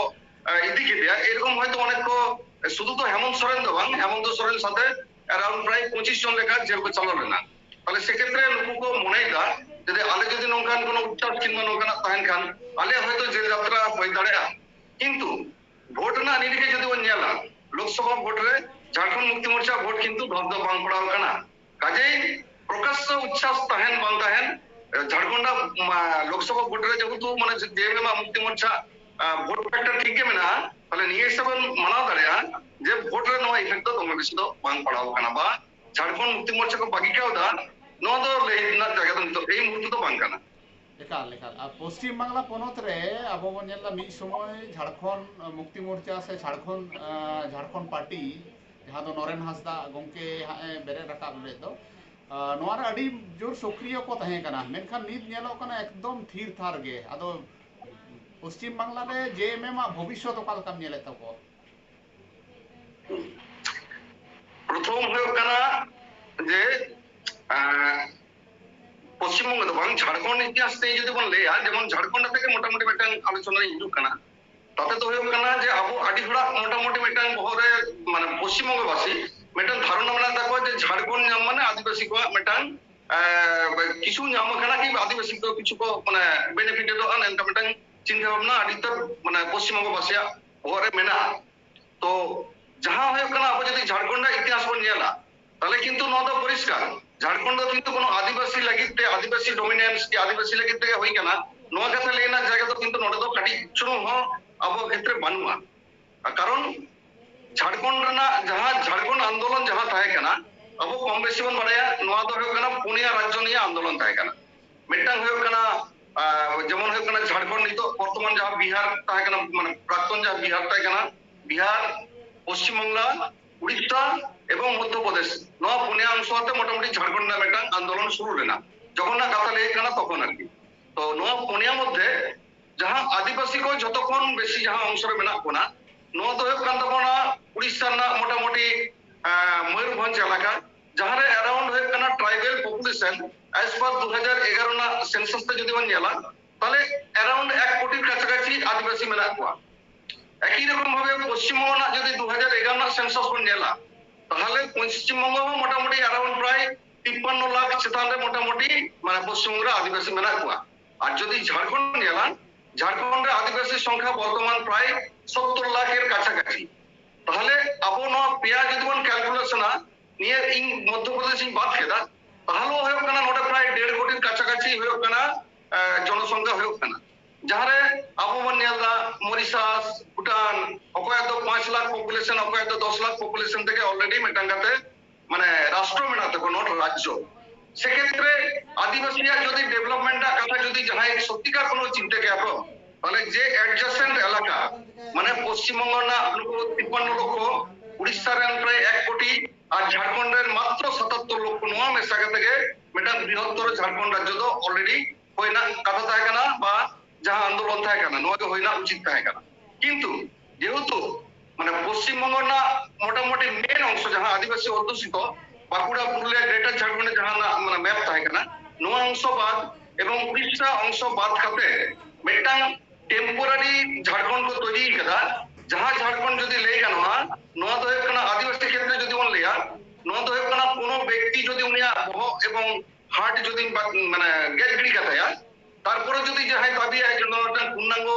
ᱤᱫᱤ ᱠᱮᱫᱮᱭᱟ, ᱮᱨᱚᱠᱚᱢ ᱦᱚᱭᱛᱳ ᱚᱱᱮᱠ ᱠᱚ ᱥᱩᱫᱷᱩ ᱛᱚ ᱦᱮᱢᱚᱱᱛ ᱥᱚᱨᱮᱱ ᱫᱚ ᱵᱟᱝ, ᱦᱮᱢᱚᱱᱛ ᱥᱚᱨᱮᱱ ᱥᱟᱛᱮ ᱟᱨᱟᱣᱩᱱᱰ ᱯᱨᱟᱭ ᱯᱚᱸᱪᱤᱥ ᱡᱚᱱ ᱞᱮᱠᱟ ᱡᱮᱞ ᱠᱚ ᱪᱟᱞᱟᱣ ᱞᱮᱱᱟ᱾ ᱛᱟᱦᱞᱮ ᱥᱮᱠᱷᱮᱛᱨᱮ ᱱᱩᱠᱩ ᱠᱚ ᱢᱚᱱᱮᱭᱮᱫᱟ ᱡᱩᱫᱤ ᱟᱞᱮ ᱡᱩᱫᱤ ᱱᱚᱝᱠᱟᱱ ᱠᱳᱱᱳ ᱩᱪᱪᱷᱟᱥ ᱠᱤᱝᱵᱟ ᱱᱚᱝᱠᱟᱱᱟᱜ ᱛᱟᱦᱮᱱ ᱠᱷᱟᱱ ᱟᱞᱮ ᱦᱚᱭᱛᱳ ᱡᱮᱞ ᱡᱟᱛᱨᱟ ᱦᱩᱭ ᱫᱟᱲᱮᱭᱟᱜᱼᱟ, ᱠᱤᱱᱛᱩ ᱵᱷᱳᱴ ᱨᱮᱱᱟᱜ ᱱᱤᱨᱤᱠᱷᱮ ᱡᱩᱫᱤ ᱵᱚᱱ ᱧᱮᱞᱟ, ᱞᱳᱠᱥᱚᱵᱷᱟ ᱵᱷᱳᱴ ᱨᱮ ᱡᱷᱟᱲᱠᱷᱚᱸᱰ ᱢᱩᱠᱛᱤ ᱢᱳᱨᱪᱟ ᱵᱷᱳᱴ ᱠᱤᱱᱛᱩ ᱵᱷᱟᱜᱽ ᱫᱚ ᱵᱟᱝ ᱯᱟᱲᱟᱣ ᱟᱠᱟᱱᱟ᱾ ᱠᱟᱡᱮᱭ ᱯᱨᱚᱠᱟᱥᱥᱚ ᱩᱪᱪᱷᱟᱥ ᱛᱟᱦᱮᱱ ᱵᱟᱝ ᱛᱟᱦᱮᱱ, ᱡᱷᱟᱲᱠᱷᱚᱸᱰ ᱞᱳᱠᱥᱚᱵᱷᱟ ᱵᱷᱳᱴ ᱨᱮ ᱡᱮᱦᱮᱛᱩ ᱢᱟᱱᱮ ᱡᱮ ᱮᱢ ᱮᱢ ᱢᱩᱠᱛᱤ ᱢᱳᱨᱪᱟ ᱵᱷᱳᱴ ᱯᱷᱮᱠᱴᱟᱨ ᱴᱷᱤᱠ ᱜᱮ ᱢᱮᱱᱟᱜᱼᱟ, ᱛᱟᱦᱞᱮ ᱱᱤᱭᱟᱹ ᱦᱤᱥᱟᱹᱵ ᱵᱚᱱ ᱢᱟᱱᱟᱣ ᱫᱟᱲᱮᱭᱟᱜᱼᱟ ᱡᱮ ᱵᱷᱳᱴ ᱨᱮ ᱱᱚᱣᱟ ᱤᱯᱷᱮᱠᱴ ᱫᱚ ᱫᱚᱢᱮ ᱵᱮᱥᱤ ᱫᱚ ᱵᱟᱝ ᱯᱟᱲᱟᱣ ᱟᱠᱟᱱᱟ ᱵᱟ ᱡᱷᱟᱲᱠᱷᱚᱸᱰ ᱢᱩᱠᱛᱤ ᱢᱳᱨᱪᱟ ᱠᱚ ᱵᱟᱹᱜᱤ ᱠᱟᱣᱫᱟ, ᱱᱚᱣᱟ ᱫᱚ ᱞᱟᱹᱭ ᱨᱮᱱᱟᱜ ᱡᱟᱭᱜᱟ ᱫᱚ ᱱᱤᱛᱚᱜ ᱮᱭ ᱢᱩᱦᱩᱨᱛᱚ ᱫᱚ ᱵᱟᱝ ᱠᱟᱱᱟ᱾ ᱮᱠᱟᱞ ᱮᱠᱟᱞ᱾ ᱟᱨ ᱯᱚᱥᱪᱤᱢ ᱵᱟᱝᱞᱟ ᱯᱚᱱᱚᱛ ᱨᱮ ᱟᱵᱚ ᱵᱚᱱ ᱧᱮᱞ ᱮᱫᱟ, ᱢᱤᱫ ᱥᱚᱢᱚᱭ ᱡᱷᱟᱲᱠᱷᱚᱸᱰ ᱢᱩᱠᱛᱤ ᱢᱳᱨᱪᱟ ᱥᱮ ᱡᱷᱟᱲᱠᱷᱚᱸᱰ ᱡᱷᱟᱲᱠᱷᱚᱸᱰ ᱯᱟᱨᱴᱤ, ᱡᱟᱦᱟᱸ ᱫᱚ ᱱᱚᱨᱮᱱ ᱦᱟᱸᱥᱫᱟ ᱜᱚᱢᱠᱮ ᱦᱟᱸᱜ ᱮ ᱵᱮᱨᱮᱫ ᱨᱟᱠᱟᱵ ᱞᱮᱫ ᱫᱚ, ᱱᱚᱣᱟ ᱨᱮ ᱟᱹᱰᱤ ᱡᱳᱨ ᱥᱚᱠᱨᱤᱭᱚ ᱠᱚ ᱛᱟᱦᱮᱸ ᱠᱟᱱᱟ, ᱢᱮᱱᱠᱷᱟᱱ ᱱᱤᱛ ᱧᱮᱞᱚᱜ ᱠᱟᱱᱟ ᱮᱠᱫᱚᱢ ᱛᱷᱤᱨ ᱛᱷᱟᱨ ᱜᱮ᱾ ᱟᱫᱚ ᱯᱚᱥᱪᱤᱢ ᱵᱟᱝᱞᱟ ᱨᱮ ᱡᱮ ᱮᱢ ᱮᱢ ᱟᱜ ᱵᱷᱚᱵᱤᱥᱥᱚᱛ ᱚᱠᱟ ᱞᱮᱠᱟᱢ ᱧᱮᱞᱮᱫ ᱛᱟᱠᱚᱣᱟ? ᱯᱨᱚᱛᱷᱚᱢ ᱦᱩᱭᱩᱜ ᱠᱟᱱᱟ ᱡᱮ ᱯᱚᱥᱪᱤᱢᱵᱚᱝᱜᱚ ᱫᱚ ᱵᱟᱝ, ᱡᱷᱟᱲᱠᱷᱚᱸᱰ ᱤᱛᱤᱦᱟᱥ ᱛᱮ ᱡᱩᱫᱤ ᱵᱚᱱ ᱞᱟᱹᱭᱟ, ᱡᱮᱢᱚᱱ ᱡᱷᱟᱲᱠᱷᱚᱸᱰ ᱟᱛᱮ ᱜᱮ ᱢᱚᱴᱟᱢᱩᱴᱤ ᱢᱤᱫᱴᱟᱝ ᱟᱞᱳᱪᱚᱱᱟ ᱨᱮ ᱦᱤᱡᱩᱜ ᱠᱟᱱᱟ᱾ ᱛᱟᱛᱮ ᱫᱚ ᱦᱩᱭᱩᱜ ᱠᱟᱱᱟ ᱡᱮ ᱟᱵᱚ ᱟᱹᱰᱤ ᱦᱚᱲᱟᱜ ᱢᱚᱴᱟᱢᱩᱴᱤ ᱢᱤᱫᱴᱟᱝ ᱵᱚᱦᱚᱜ ᱨᱮ, ᱢᱟᱱᱮ ᱯᱚᱥᱪᱤᱢᱵᱚᱝᱜᱚ ᱵᱟᱥᱤ ᱢᱤᱫᱴᱟᱝ ᱫᱷᱟᱨᱚᱱᱟ ᱢᱮᱱᱟᱜ ᱛᱟᱠᱚᱣᱟ ᱡᱮ ᱡᱷᱟᱲᱠᱷᱚᱸᱰ ᱧᱟᱢ ᱢᱟᱱᱮ ᱟᱹᱫᱤᱵᱟᱹᱥᱤ ᱠᱚᱣᱟᱜ ᱢᱤᱫᱴᱟᱝ ᱠᱤᱪᱷᱩ ᱧᱟᱢ ᱟᱠᱟᱱᱟ ᱠᱤ ᱟᱹᱫᱤᱵᱟᱹᱥᱤ ᱠᱚ ᱠᱤᱪᱷᱩ ᱠᱚ ᱢᱟᱱᱮ ᱵᱮᱱᱤᱯᱷᱤᱴᱮᱰᱚᱜᱼᱟ, ᱱᱚᱝᱠᱟ ᱢᱤᱫᱴᱟᱝ ᱪᱤᱱᱛᱟᱹ ᱵᱷᱟᱵᱽᱱᱟ ᱟᱹᱰᱤ ᱩᱛᱟᱹᱨ ᱢᱟᱱᱮ ᱯᱚᱥᱪᱤᱢᱵᱚᱝᱜᱚ ᱵᱟᱥᱤᱭᱟᱜ ᱵᱚᱦᱚᱜ ᱨᱮ ᱢᱮᱱᱟᱜᱼᱟ᱾ ᱛᱚ ᱡᱟᱦᱟᱸ ᱦᱩᱭᱩᱜ ᱠᱟᱱᱟ, ᱟᱵᱚ ᱡᱩᱫᱤ ᱡᱷᱟᱲᱠᱷᱚᱸᱰ ᱨᱮᱱᱟᱜ ᱤᱛᱤᱦᱟᱥ ᱵᱚᱱ ᱧᱮᱞᱟ, ᱛᱟᱦᱚᱞᱮ ᱠᱤᱱᱛᱩ ᱱᱚᱣᱟ ᱫᱚ ᱯᱚᱨᱤᱥᱠᱟᱨ, ᱡᱷᱟᱲᱠᱷᱚᱸᱰ ᱫᱚ ᱠᱤᱱᱛᱩ ᱠᱳᱱᱳ ᱟᱹᱫᱤᱵᱟᱹᱥᱤ ᱞᱟᱹᱜᱤᱫ ᱛᱮ, ᱟᱹᱫᱤᱵᱟᱹᱥᱤ ᱰᱚᱢᱤᱱᱮᱱᱥ ᱠᱤ ᱟᱹᱫᱤᱵᱟᱹᱥᱤ ᱞᱟᱹᱜᱤᱫ ᱛᱮᱜᱮ ᱦᱩᱭ ᱠᱟᱱᱟ, ᱱᱚᱣᱟ ᱠᱟᱛᱷᱟ ᱞᱟᱹᱭ ᱨᱮᱱᱟᱜ ᱡᱟᱭᱜᱟ ᱫᱚ ᱠᱤᱱᱛᱩ ᱱᱚᱰᱮ ᱫᱚ ᱠᱟᱹᱴᱤᱡ ᱪᱩᱞᱩᱝ ᱦᱚᱸ ᱟᱵᱚ ᱠᱷᱮᱛᱨᱮ ᱵᱟᱹᱱᱩᱜᱼᱟ᱾ ᱠᱟᱨᱚᱱ ᱡᱷᱟᱲᱠᱷᱚᱸᱰ ᱨᱮᱱᱟᱜ ᱡᱟᱦᱟᱸ ᱡᱷᱟᱲᱠᱷᱚᱸᱰ ᱟᱱᱫᱳᱞᱚᱱ ᱡᱟᱦᱟᱸ ᱛᱟᱦᱮᱸ ᱠᱟᱱᱟ, ᱟᱵᱚ ᱠᱚᱢ ᱵᱮᱥᱤ ᱵᱚᱱ ᱵᱟᱲᱟᱭᱟ, ᱱᱚᱣᱟ ᱫᱚ ᱦᱩᱭᱩᱜ ᱠᱟᱱᱟ ᱯᱩᱱᱭᱟ ᱨᱟᱡᱽᱡᱚ ᱱᱤᱭᱮ ᱟᱱᱫᱳᱞᱚᱱ ᱛᱟᱦᱮᱸ ᱠᱟᱱᱟ᱾ ᱢᱤᱫᱴᱟᱝ ᱦᱩᱭᱩᱜ ᱠᱟᱱᱟ, ᱟᱨ ᱡᱮᱢᱚᱱ ᱦᱩᱭᱩᱜ ᱠᱟᱱᱟ ᱡᱷᱟᱲᱠᱷᱚᱸᱰ, ᱱᱤᱛᱚᱜ ᱵᱚᱨᱛᱚᱢᱟᱱ ᱡᱟᱦᱟᱸ ᱵᱤᱦᱟᱨ ᱛᱟᱦᱮᱸ ᱠᱟᱱᱟ, ᱢᱟᱱᱮ ᱯᱨᱟᱠᱛᱚᱱ ᱡᱟᱦᱟᱸ ᱵᱤᱦᱟᱨ ᱛᱟᱦᱮᱸ ᱠᱟᱱᱟ, ᱵᱤᱦᱟᱨ, ᱯᱚᱥᱪᱤᱢ ᱵᱟᱝᱞᱟ, ᱩᱲᱤᱥᱥᱟ ᱮᱵᱚᱝ ᱢᱚᱫᱽᱫᱷᱚ ᱯᱨᱚᱫᱮᱥ, ᱱᱚᱣᱟ ᱯᱩᱱᱭᱟ ᱚᱝᱥᱚ ᱟᱛᱮ ᱢᱚᱴᱟᱢᱩᱴᱤ ᱡᱷᱟᱲᱠᱷᱚᱸᱰ ᱨᱮᱱᱟᱜ ᱢᱤᱫᱴᱟᱝ ᱟᱱᱫᱳᱞᱚᱱ ᱥᱩᱨᱩ ᱞᱮᱱᱟ, ᱡᱚᱠᱷᱚᱱ ᱱᱟᱜ ᱠᱟᱛᱷᱟ ᱞᱟᱹᱭ ᱠᱟᱱᱟ ᱛᱚᱠᱷᱚᱱ ᱟᱨᱠᱤ᱾ ᱛᱚ ᱱᱚᱣᱟ ᱯᱩᱱᱭᱟ ᱢᱚᱫᱽᱫᱷᱮ ᱡᱟᱦᱟᱸ ᱟᱹᱫᱤᱵᱟᱹᱥᱤ ᱠᱚ ᱡᱷᱚᱛᱚ ᱠᱷᱚᱱ ᱵᱮᱥᱤ ᱡᱟᱦᱟᱸ ᱚᱝᱥᱚ ᱨᱮ ᱢᱮᱱᱟᱜ ᱵᱚᱱᱟ, ᱱᱚᱣᱟ ᱫᱚ ᱦᱩᱭᱩᱜ ᱠᱟᱱ ᱛᱟᱵᱚᱱᱟ ᱩᱲᱤᱥᱥᱟ ᱨᱮᱱᱟᱜ ᱢᱚᱴᱟᱢᱩᱴᱤ, ᱟᱸ, ᱢᱚᱭᱩᱨᱵᱷᱚᱸᱡᱽ ᱮᱞᱟᱠᱟ, ᱡᱟᱦᱟᱸ ᱨᱮ ᱟᱨᱟᱣᱩᱱᱰ ᱦᱩᱭᱩᱜ ᱠᱟᱱᱟ ᱴᱨᱟᱭᱵᱮᱞ ᱯᱚᱯᱩᱞᱮᱥᱚᱱ, as per ᱫᱩ ᱦᱟᱡᱟᱨ ᱮᱜᱟᱨᱚ ᱨᱮᱱᱟᱜ ᱥᱮᱱᱥᱟᱥ ᱛᱮ ᱡᱩᱫᱤ ᱵᱚᱱ ᱧᱮᱞᱟ, ᱛᱟᱦᱞᱮ ᱟᱨᱟᱣᱩᱱᱰ ᱮᱠ ᱠᱳᱴᱤᱨ ᱠᱟᱪᱷᱟᱠᱟᱪᱷᱤ ᱟᱹᱫᱤᱵᱟᱹᱥᱤ ᱢᱮᱱᱟᱜ ᱠᱚᱣᱟ᱾ ᱮᱠᱤ ᱨᱚᱠᱚᱢ ᱵᱷᱟᱵᱮ ᱯᱚᱥᱪᱤᱢ ᱵᱚᱝᱜᱚ ᱨᱮᱱᱟᱜ ᱡᱩᱫᱤ ᱫᱩ ᱦᱟᱡᱟᱨ ᱮᱜᱟᱨᱚ ᱨᱮᱱᱟᱜ ᱥᱮᱱᱥᱟᱥ ᱵᱚᱱ ᱧᱮᱞᱟ, ᱛᱟᱦᱞᱮ ᱯᱚᱥᱪᱤᱢ ᱵᱚᱝᱜᱚ ᱦᱚᱸ ᱢᱚᱴᱟᱢᱩᱴᱤ ᱟᱨᱟᱣᱩᱱᱰ ᱯᱨᱟᱭ ᱛᱤᱯᱯᱟᱱᱱᱚ ᱞᱟᱠᱷ ᱪᱮᱛᱟᱱ ᱨᱮ ᱢᱚᱴᱟᱢᱩᱴᱤ, ᱢᱟᱱᱮ, ᱯᱚᱥᱪᱤᱢ ᱵᱚᱝᱜᱚ ᱨᱮ ᱟᱹᱫᱤᱵᱟᱹᱥᱤ ᱢᱮᱱᱟᱜ ᱠᱚᱣᱟ᱾ ᱟᱨ ᱡᱩᱫᱤ ᱡᱷᱟᱲᱠᱷᱚᱸᱰ ᱧᱮᱞᱟ, ᱡᱷᱟᱲᱠᱷᱚᱸᱰ ᱨᱮ ᱟᱹᱫᱤᱵᱟᱹᱥᱤ ᱥᱚᱝᱠᱷᱟ ᱵᱚᱨᱛᱚᱢᱟᱱ ᱯᱨᱟᱭ ᱥᱚᱛᱛᱚᱨ ᱞᱟᱠᱷ ᱮᱨ ᱠᱟᱪᱷᱟᱠᱟᱪᱷᱤ᱾ ᱛᱟᱦᱞᱮ ᱟᱵᱚ ᱱᱚᱣᱟ ᱯᱮᱭᱟ ᱡᱩᱫᱤ ᱵᱚᱱ ᱠᱮᱞᱠᱩᱞᱮᱥᱚᱱᱟ, ᱱᱤᱭᱟᱹ ᱤᱧ ᱢᱚᱫᱽᱫᱷᱚ ᱯᱨᱚᱫᱮᱥ ᱤᱧ ᱵᱟᱫ ᱠᱮᱫᱟ, ᱛᱟᱦᱞᱮ ᱦᱩᱭᱩᱜ ᱠᱟᱱᱟ ᱱᱚᱰᱮ ᱯᱨᱟᱭ ᱰᱮᱲ ᱠᱳᱴᱤ ᱠᱟᱪᱷᱟᱠᱟᱪᱷᱤ ᱦᱩᱭᱩᱜ ᱠᱟᱱᱟ, ᱮ, ᱡᱚᱱᱚᱥᱚᱝᱠᱷᱟ ᱦᱩᱭᱩᱜ ᱠᱟᱱᱟ᱾ ᱡᱟᱦᱟᱸᱨᱮ ᱟᱵᱚ ᱵᱚᱱ ᱧᱮᱞ ᱮᱫᱟ ᱢᱚᱨᱤᱥᱟᱥ, ᱵᱷᱩᱴᱟᱱ, ᱚᱠᱚᱭᱟᱜ ᱫᱚ ᱯᱟᱸᱪ ᱞᱟᱠᱷ ᱯᱚᱯᱩᱞᱮᱥᱚᱱ, ᱚᱠᱚᱭᱟᱜ ᱫᱚ ᱫᱚᱥ ᱞᱟᱠᱷ ᱯᱚᱯᱩᱞᱮᱥᱚᱱ ᱛᱮᱜᱮ ᱟᱞᱨᱮᱰᱤ ᱢᱤᱫᱴᱟᱝ ᱠᱟᱛᱮ, ᱢᱟᱱᱮ, ᱨᱟᱥᱴᱨᱚ ᱢᱮᱱᱟᱜ ᱛᱟᱠᱚᱣᱟ, ᱱᱚᱣᱟ ᱨᱟᱡᱽᱡᱚ᱾ ᱥᱮᱠᱷᱮᱛᱨᱮ ᱟᱹᱫᱤᱵᱟᱹᱥᱤᱭᱟᱜ ᱡᱩᱫᱤ ᱰᱮᱵᱷᱞᱚᱯᱢᱮᱱᱴ ᱨᱮᱱᱟᱜ ᱠᱟᱛᱷᱟ ᱡᱩᱫᱤ ᱡᱟᱦᱟᱸᱭ ᱥᱚᱛᱛᱤᱠᱟᱨ ᱠᱳᱱᱳ ᱪᱤᱱᱛᱟᱹ ᱠᱮᱭᱟ ᱠᱚ, ᱛᱟᱦᱞᱮ ᱡᱮ ᱮᱰᱡᱟᱥᱮᱱᱴ ᱮᱞᱟᱠᱟ, ᱢᱟᱱᱮ, ᱯᱚᱥᱪᱤᱢ ᱵᱚᱝᱜᱚ ᱨᱮᱱᱟᱜ ᱱᱩᱠᱩ ᱛᱤᱯᱯᱟᱱᱱᱚ ᱞᱚᱠᱷᱚ, ᱩᱲᱤᱥᱥᱟ ᱨᱮᱱ ᱯᱨᱟᱭ ᱮᱠ ᱠᱳᱴᱤ, ᱟᱨ ᱡᱷᱟᱲᱠᱷᱚᱸᱰ ᱨᱮᱱ ᱢᱟᱛᱨᱚ ᱥᱟᱛᱟᱛᱛᱚᱨ ᱞᱚᱠᱷᱚ, ᱱᱚᱣᱟ ᱢᱮᱥᱟ ᱠᱟᱛᱮ ᱜᱮ ᱢᱤᱫᱴᱟᱝ ᱵᱨᱤᱦᱚᱛᱛᱚᱨ ᱡᱷᱟᱲᱠᱷᱚᱸᱰ ᱨᱟᱡᱽᱡᱚ ᱫᱚ ᱟᱞᱨᱮᱰᱤ ᱦᱩᱭ ᱨᱮᱱᱟᱜ ᱠᱟᱛᱷᱟ ᱛᱟᱦᱮᱸ ᱠᱟᱱᱟ, ᱵᱟ ᱡᱟᱦᱟᱸ ᱟᱱᱫᱳᱞᱚᱱ ᱛᱟᱦᱮᱸ ᱠᱟᱱᱟ, ᱱᱚᱣᱟ ᱜᱮ ᱦᱩᱭ ᱨᱮᱱᱟᱜ ᱩᱪᱤᱛ ᱛᱟᱦᱮᱸ ᱠᱟᱱᱟ᱾ ᱠᱤᱱᱛᱩ ᱡᱮᱦᱮᱛᱩ, ᱢᱟᱱᱮ, ᱯᱚᱥᱪᱤᱢ ᱵᱚᱝᱜᱚ ᱨᱮᱱᱟᱜ ᱢᱚᱴᱟᱢᱩᱴᱤ ᱢᱮᱱ ᱚᱝᱥᱚ ᱡᱟᱦᱟᱸ ᱟᱹᱫᱤᱵᱟᱹᱥᱤ ᱚᱫᱽᱫᱷᱩᱥᱤᱛᱚ ᱵᱟᱸᱠᱩᱲᱟ, ᱯᱩᱨᱩᱞᱤᱭᱟ, ᱜᱨᱮᱴᱟᱨ ᱡᱷᱟᱲᱠᱷᱚᱸᱰ ᱡᱟᱦᱟᱸ ᱨᱮᱱᱟᱜ, ᱢᱟᱱᱮ, ᱢᱮᱯ ᱛᱟᱦᱮᱸ ᱠᱟᱱᱟ, ᱱᱚᱣᱟ ᱚᱝᱥᱚ ᱵᱟᱫ ᱮᱵᱚᱝ ᱩᱲᱤᱥᱥᱟ ᱚᱝᱥᱚ ᱵᱟᱫ ᱠᱟᱛᱮ ᱢᱤᱫᱴᱟᱝ ᱴᱮᱢᱯᱳᱨᱟᱨᱤ ᱡᱷᱟᱲᱠᱷᱚᱸᱰ ᱠᱚ ᱛᱚᱭᱨᱤ ᱠᱟᱫᱟ᱾ ᱡᱟᱦᱟᱸ ᱡᱷᱟᱲᱠᱷᱚᱸᱰ ᱡᱩᱫᱤ ᱞᱟᱹᱭ ᱜᱟᱱᱚᱜᱼᱟ, ᱱᱚᱣᱟ ᱫᱚ ᱦᱩᱭᱩᱜ ᱠᱟᱱᱟ ᱟᱹᱫᱤᱵᱟᱹᱥᱤ ᱠᱷᱮᱛᱨᱮ ᱡᱩᱫᱤ ᱵᱚᱱ ᱞᱟᱹᱭᱟ, ᱱᱚᱣᱟ ᱫᱚ ᱦᱩᱭᱩᱜ ᱠᱟᱱᱟ ᱠᱳᱱᱳ ᱵᱮᱠᱛᱤ ᱡᱩᱫᱤ ᱩᱱᱤᱭᱟᱜ ᱵᱚᱦᱚᱜ ᱮᱵᱚᱝ ᱦᱟᱨᱴ ᱡᱩᱫᱤ ᱵᱟ-, ᱢᱟᱱᱮ, ᱜᱮᱫ ᱜᱤᱰᱤ ᱠᱟᱛᱟᱭᱟ, ᱛᱟᱨᱯᱚᱨᱮ ᱡᱩᱫᱤ ᱡᱟᱦᱟᱸᱭ ᱫᱟᱹᱵᱤᱭᱟᱭ ᱡᱮ ᱱᱚᱣᱟ ᱢᱤᱫᱴᱟᱝ ᱯᱩᱨᱱᱟᱝᱜᱚ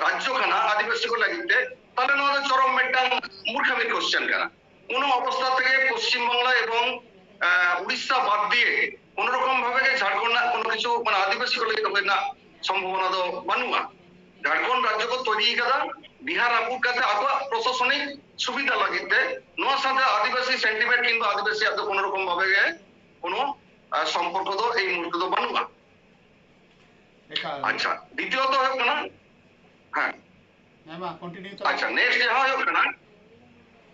ᱨᱟᱡᱽᱡᱚ ᱠᱟᱱᱟ ᱟᱹᱫᱤᱵᱟᱹᱥᱤ ᱠᱚ ᱞᱟᱹᱜᱤᱫ ᱛᱮ, ᱛᱟᱦᱞᱮ ᱱᱚᱣᱟ ᱫᱚ ᱪᱚᱨᱚᱢ ᱢᱤᱫᱴᱟᱝ ᱢᱩᱨᱠᱷᱟᱢᱤ ᱠᱚᱥᱪᱮᱱ ᱠᱟᱱᱟ᱾ ᱠᱳᱱᱳ ᱚᱵᱚᱥᱛᱷᱟ ᱛᱮᱜᱮ ᱯᱚᱥᱪᱤᱢ ᱵᱟᱝᱞᱟ ᱮᱵᱚᱝ ᱩᱲᱤᱥᱥᱟ ᱵᱟᱫ ᱫᱤᱭᱮ ᱠᱳᱱᱳ ᱨᱚᱠᱚᱢ ᱵᱷᱟᱵᱮ ᱜᱮ ᱡᱷᱟᱲᱠᱷᱚᱸᱰ ᱨᱮᱱᱟᱜ ᱠᱳᱱᱳ ᱠᱤᱪᱷᱩ, ᱢᱟᱱᱮ, ᱟᱹᱫᱤᱵᱟᱹᱥᱤ ᱠᱚ ᱞᱟᱹᱜᱤᱫ ᱦᱩᱭ ᱨᱮᱱᱟᱜ ᱥᱚᱢᱵᱷᱚᱵᱚᱱᱟ ᱫᱚ ᱵᱟᱹᱱᱩᱜᱼᱟ᱾ ᱡᱷᱟᱲᱠᱷᱚᱸᱰ ᱨᱟᱡᱽᱡᱚ ᱠᱚ ᱛᱚᱭᱨᱤ ᱠᱟᱫᱟ ᱵᱤᱦᱟᱨ ᱨᱟᱹᱯᱩᱫ ᱠᱟᱛᱮ ᱟᱠᱚᱣᱟᱜ ᱯᱨᱚᱥᱟᱥᱚᱱᱤᱠ ᱥᱩᱵᱤᱫᱷᱟ ᱞᱟᱹᱜᱤᱫ ᱛᱮ᱾ ᱱᱚᱣᱟ ᱥᱟᱶᱛᱮ ᱟᱹᱫᱤᱵᱟᱹᱥᱤ ᱥᱮᱱᱴᱤᱢᱮᱱᱴ ᱠᱤᱝᱵᱟ ᱟᱹᱫᱤᱵᱟᱹᱥᱤᱭᱟᱜ ᱫᱚ ᱠᱳᱱᱳ ᱨᱚᱠᱚᱢ ᱵᱷᱟᱵᱮ ᱜᱮ ᱠᱳᱱᱳ, ᱟᱸ, ᱥᱚᱢᱯᱚᱨᱠᱚ ᱫᱚ ᱮᱭ ᱢᱩᱦᱩᱨᱛᱮ ᱫᱚ ᱵᱟᱹᱱᱩᱜᱼᱟ᱾ ᱮᱠᱟᱞ᱾ ᱟᱪᱪᱷᱟ, ᱫᱤᱛᱤᱭᱚᱛᱚ ᱦᱩᱭᱩᱜ ᱠᱟᱱᱟ, ᱦᱮᱸ, ᱦᱮᱸ, ᱢᱟ ᱠᱚᱱᱴᱤᱱᱤᱭᱩ ᱛᱟᱞᱟᱝ ᱟᱪᱪᱷᱟ, ᱢᱮ᱾ ᱱᱮᱠᱥᱴ ᱡᱟᱦᱟᱸ ᱦᱩᱭᱩᱜ ᱠᱟᱱᱟ,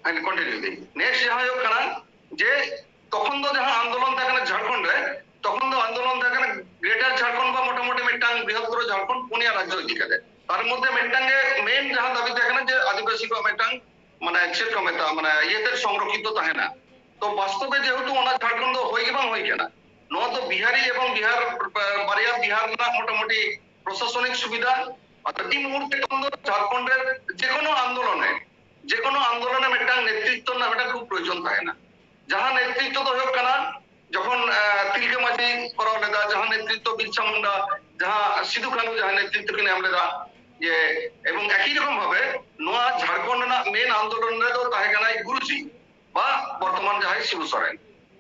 ᱦᱮᱸ, ᱠᱚᱱᱴᱤᱱᱤᱭᱩ ᱫᱟᱹᱧ᱾ ᱱᱮᱠᱥᱴ ᱡᱟᱦᱟᱸ ᱦᱩᱭᱩᱜ ᱠᱟᱱᱟ ᱡᱮ ᱛᱚᱠᱷᱚᱱ ᱫᱚ ᱡᱟᱦᱟᱸ ᱟᱱᱫᱳᱞᱚᱱ ᱛᱟᱦᱮᱸ ᱠᱟᱱᱟ ᱡᱷᱟᱲᱠᱷᱚᱸᱰ ᱨᱮ, ᱛᱚᱠᱷᱚᱱ ᱫᱚ ᱟᱱᱫᱳᱞᱚᱱ ᱛᱟᱦᱮᱸ ᱠᱟᱱᱟ ᱜᱨᱮᱴᱟᱨ ᱡᱷᱟᱲᱠᱷᱚᱸᱰ ᱵᱟ ᱢᱚᱴᱟᱢᱩᱴᱤ ᱢᱤᱫᱴᱟᱝ ᱵᱨᱤᱦᱚᱛᱛᱚᱨ ᱡᱷᱟᱲᱠᱷᱚᱸᱰ ᱯᱩᱱᱭᱟ ᱨᱟᱡᱽᱡᱚ ᱤᱫᱤ ᱠᱟᱛᱮ᱾ ᱛᱟᱨ ᱢᱚᱫᱽᱫᱷᱮ ᱢᱤᱫᱴᱟᱝ ᱜᱮ ᱢᱮᱱ ᱡᱟᱦᱟᱸ ᱫᱟᱵᱤ ᱛᱟᱦᱮᱸ ᱠᱟᱱᱟ ᱡᱮ ᱟᱹᱫᱤᱵᱟᱹᱥᱤ ᱠᱚᱣᱟᱜ ᱢᱤᱫᱴᱟᱝ, ᱢᱟᱱᱮ, ᱪᱮᱫ ᱠᱚ ᱢᱮᱛᱟᱜᱼᱟ, ᱢᱟᱱᱮ, ᱤᱭᱟᱹᱛᱮ ᱥᱚᱝᱨᱚᱠᱷᱤᱛᱚ ᱛᱟᱦᱮᱱᱟ᱾ ᱛᱚ ᱵᱟᱥᱛᱚᱵᱮ ᱡᱮᱦᱮᱛᱩ ᱚᱱᱟ ᱡᱷᱟᱲᱠᱷᱚᱸᱰ ᱫᱚ ᱦᱩᱭ ᱜᱮ ᱵᱟᱝ ᱦᱩᱭ ᱠᱟᱱᱟ, ᱱᱚᱣᱟ ᱫᱚ ᱵᱤᱦᱟᱨᱤ ᱮᱵᱚᱝ ᱵᱤᱦᱟᱨ, ᱵᱟᱨᱭᱟ ᱵᱤᱦᱟᱨ ᱨᱮᱱᱟᱜ ᱢᱚᱴᱟᱢᱩᱴᱤ ᱯᱨᱚᱥᱟᱥᱚᱱᱤᱠ ᱥᱩᱵᱤᱫᱷᱟ᱾ ᱟᱫᱚ ᱤᱱ ᱢᱩᱦᱩᱨᱛᱮ ᱠᱷᱚᱱ ᱫᱚ ᱡᱷᱟᱲᱠᱷᱚᱸᱰ ᱨᱮ ᱡᱮ ᱠᱳᱱᱳ ᱟᱱᱫᱳᱞᱚᱱ ᱨᱮ, ᱡᱮ ᱠᱳᱱᱳ ᱟᱱᱫᱳᱞᱚᱱ ᱨᱮ ᱢᱤᱫᱴᱟᱝ ᱱᱮᱛᱨᱤᱛᱛᱚ ᱨᱮᱱᱟᱜ ᱢᱤᱫᱴᱟᱝ ᱠᱷᱩᱵ ᱯᱨᱚᱭᱳᱡᱚᱱ ᱛᱟᱦᱮᱱᱟ᱾ ᱡᱟᱦᱟᱸ ᱱᱮᱛᱨᱤᱛᱛᱚ ᱫᱚ ᱦᱩᱭᱩᱜ ᱠᱟᱱᱟ, ᱡᱚᱠᱷᱚᱱ, ᱟᱸ, ᱛᱤᱞᱠᱟᱹ ᱢᱟᱹᱡᱷᱤ ᱠᱚᱨᱟᱣ ᱞᱮᱫᱟ, ᱡᱟᱦᱟᱸ ᱱᱮᱛᱨᱤᱛᱛᱚ ᱵᱤᱨᱥᱟ ᱢᱩᱱᱰᱟ, ᱡᱟᱦᱟᱸ ᱥᱤᱫᱩ ᱠᱟᱹᱱᱦᱩ ᱡᱟᱦᱟᱸ ᱱᱮᱛᱨᱤᱛᱛᱚ ᱠᱤᱱ ᱮᱢ ᱞᱮᱫᱟ, ᱡᱮ, ᱮᱵᱚᱝ ᱮᱠᱤ ᱨᱚᱠᱚᱢ ᱵᱷᱟᱵᱮ ᱱᱚᱣᱟ ᱡᱷᱟᱲᱠᱷᱚᱸᱰ ᱨᱮᱱᱟᱜ ᱢᱮᱱ ᱟᱱᱫᱳᱞᱚᱱ ᱨᱮᱫᱚ ᱛᱟᱦᱮᱸ ᱠᱟᱱᱟᱭ ᱜᱩᱨᱩᱡᱤ ᱵᱟ ᱵᱚᱨᱛᱚᱢᱟᱱ ᱡᱟᱦᱟᱸᱭ ᱥᱤᱵᱩ ᱥᱚᱨᱮᱱ᱾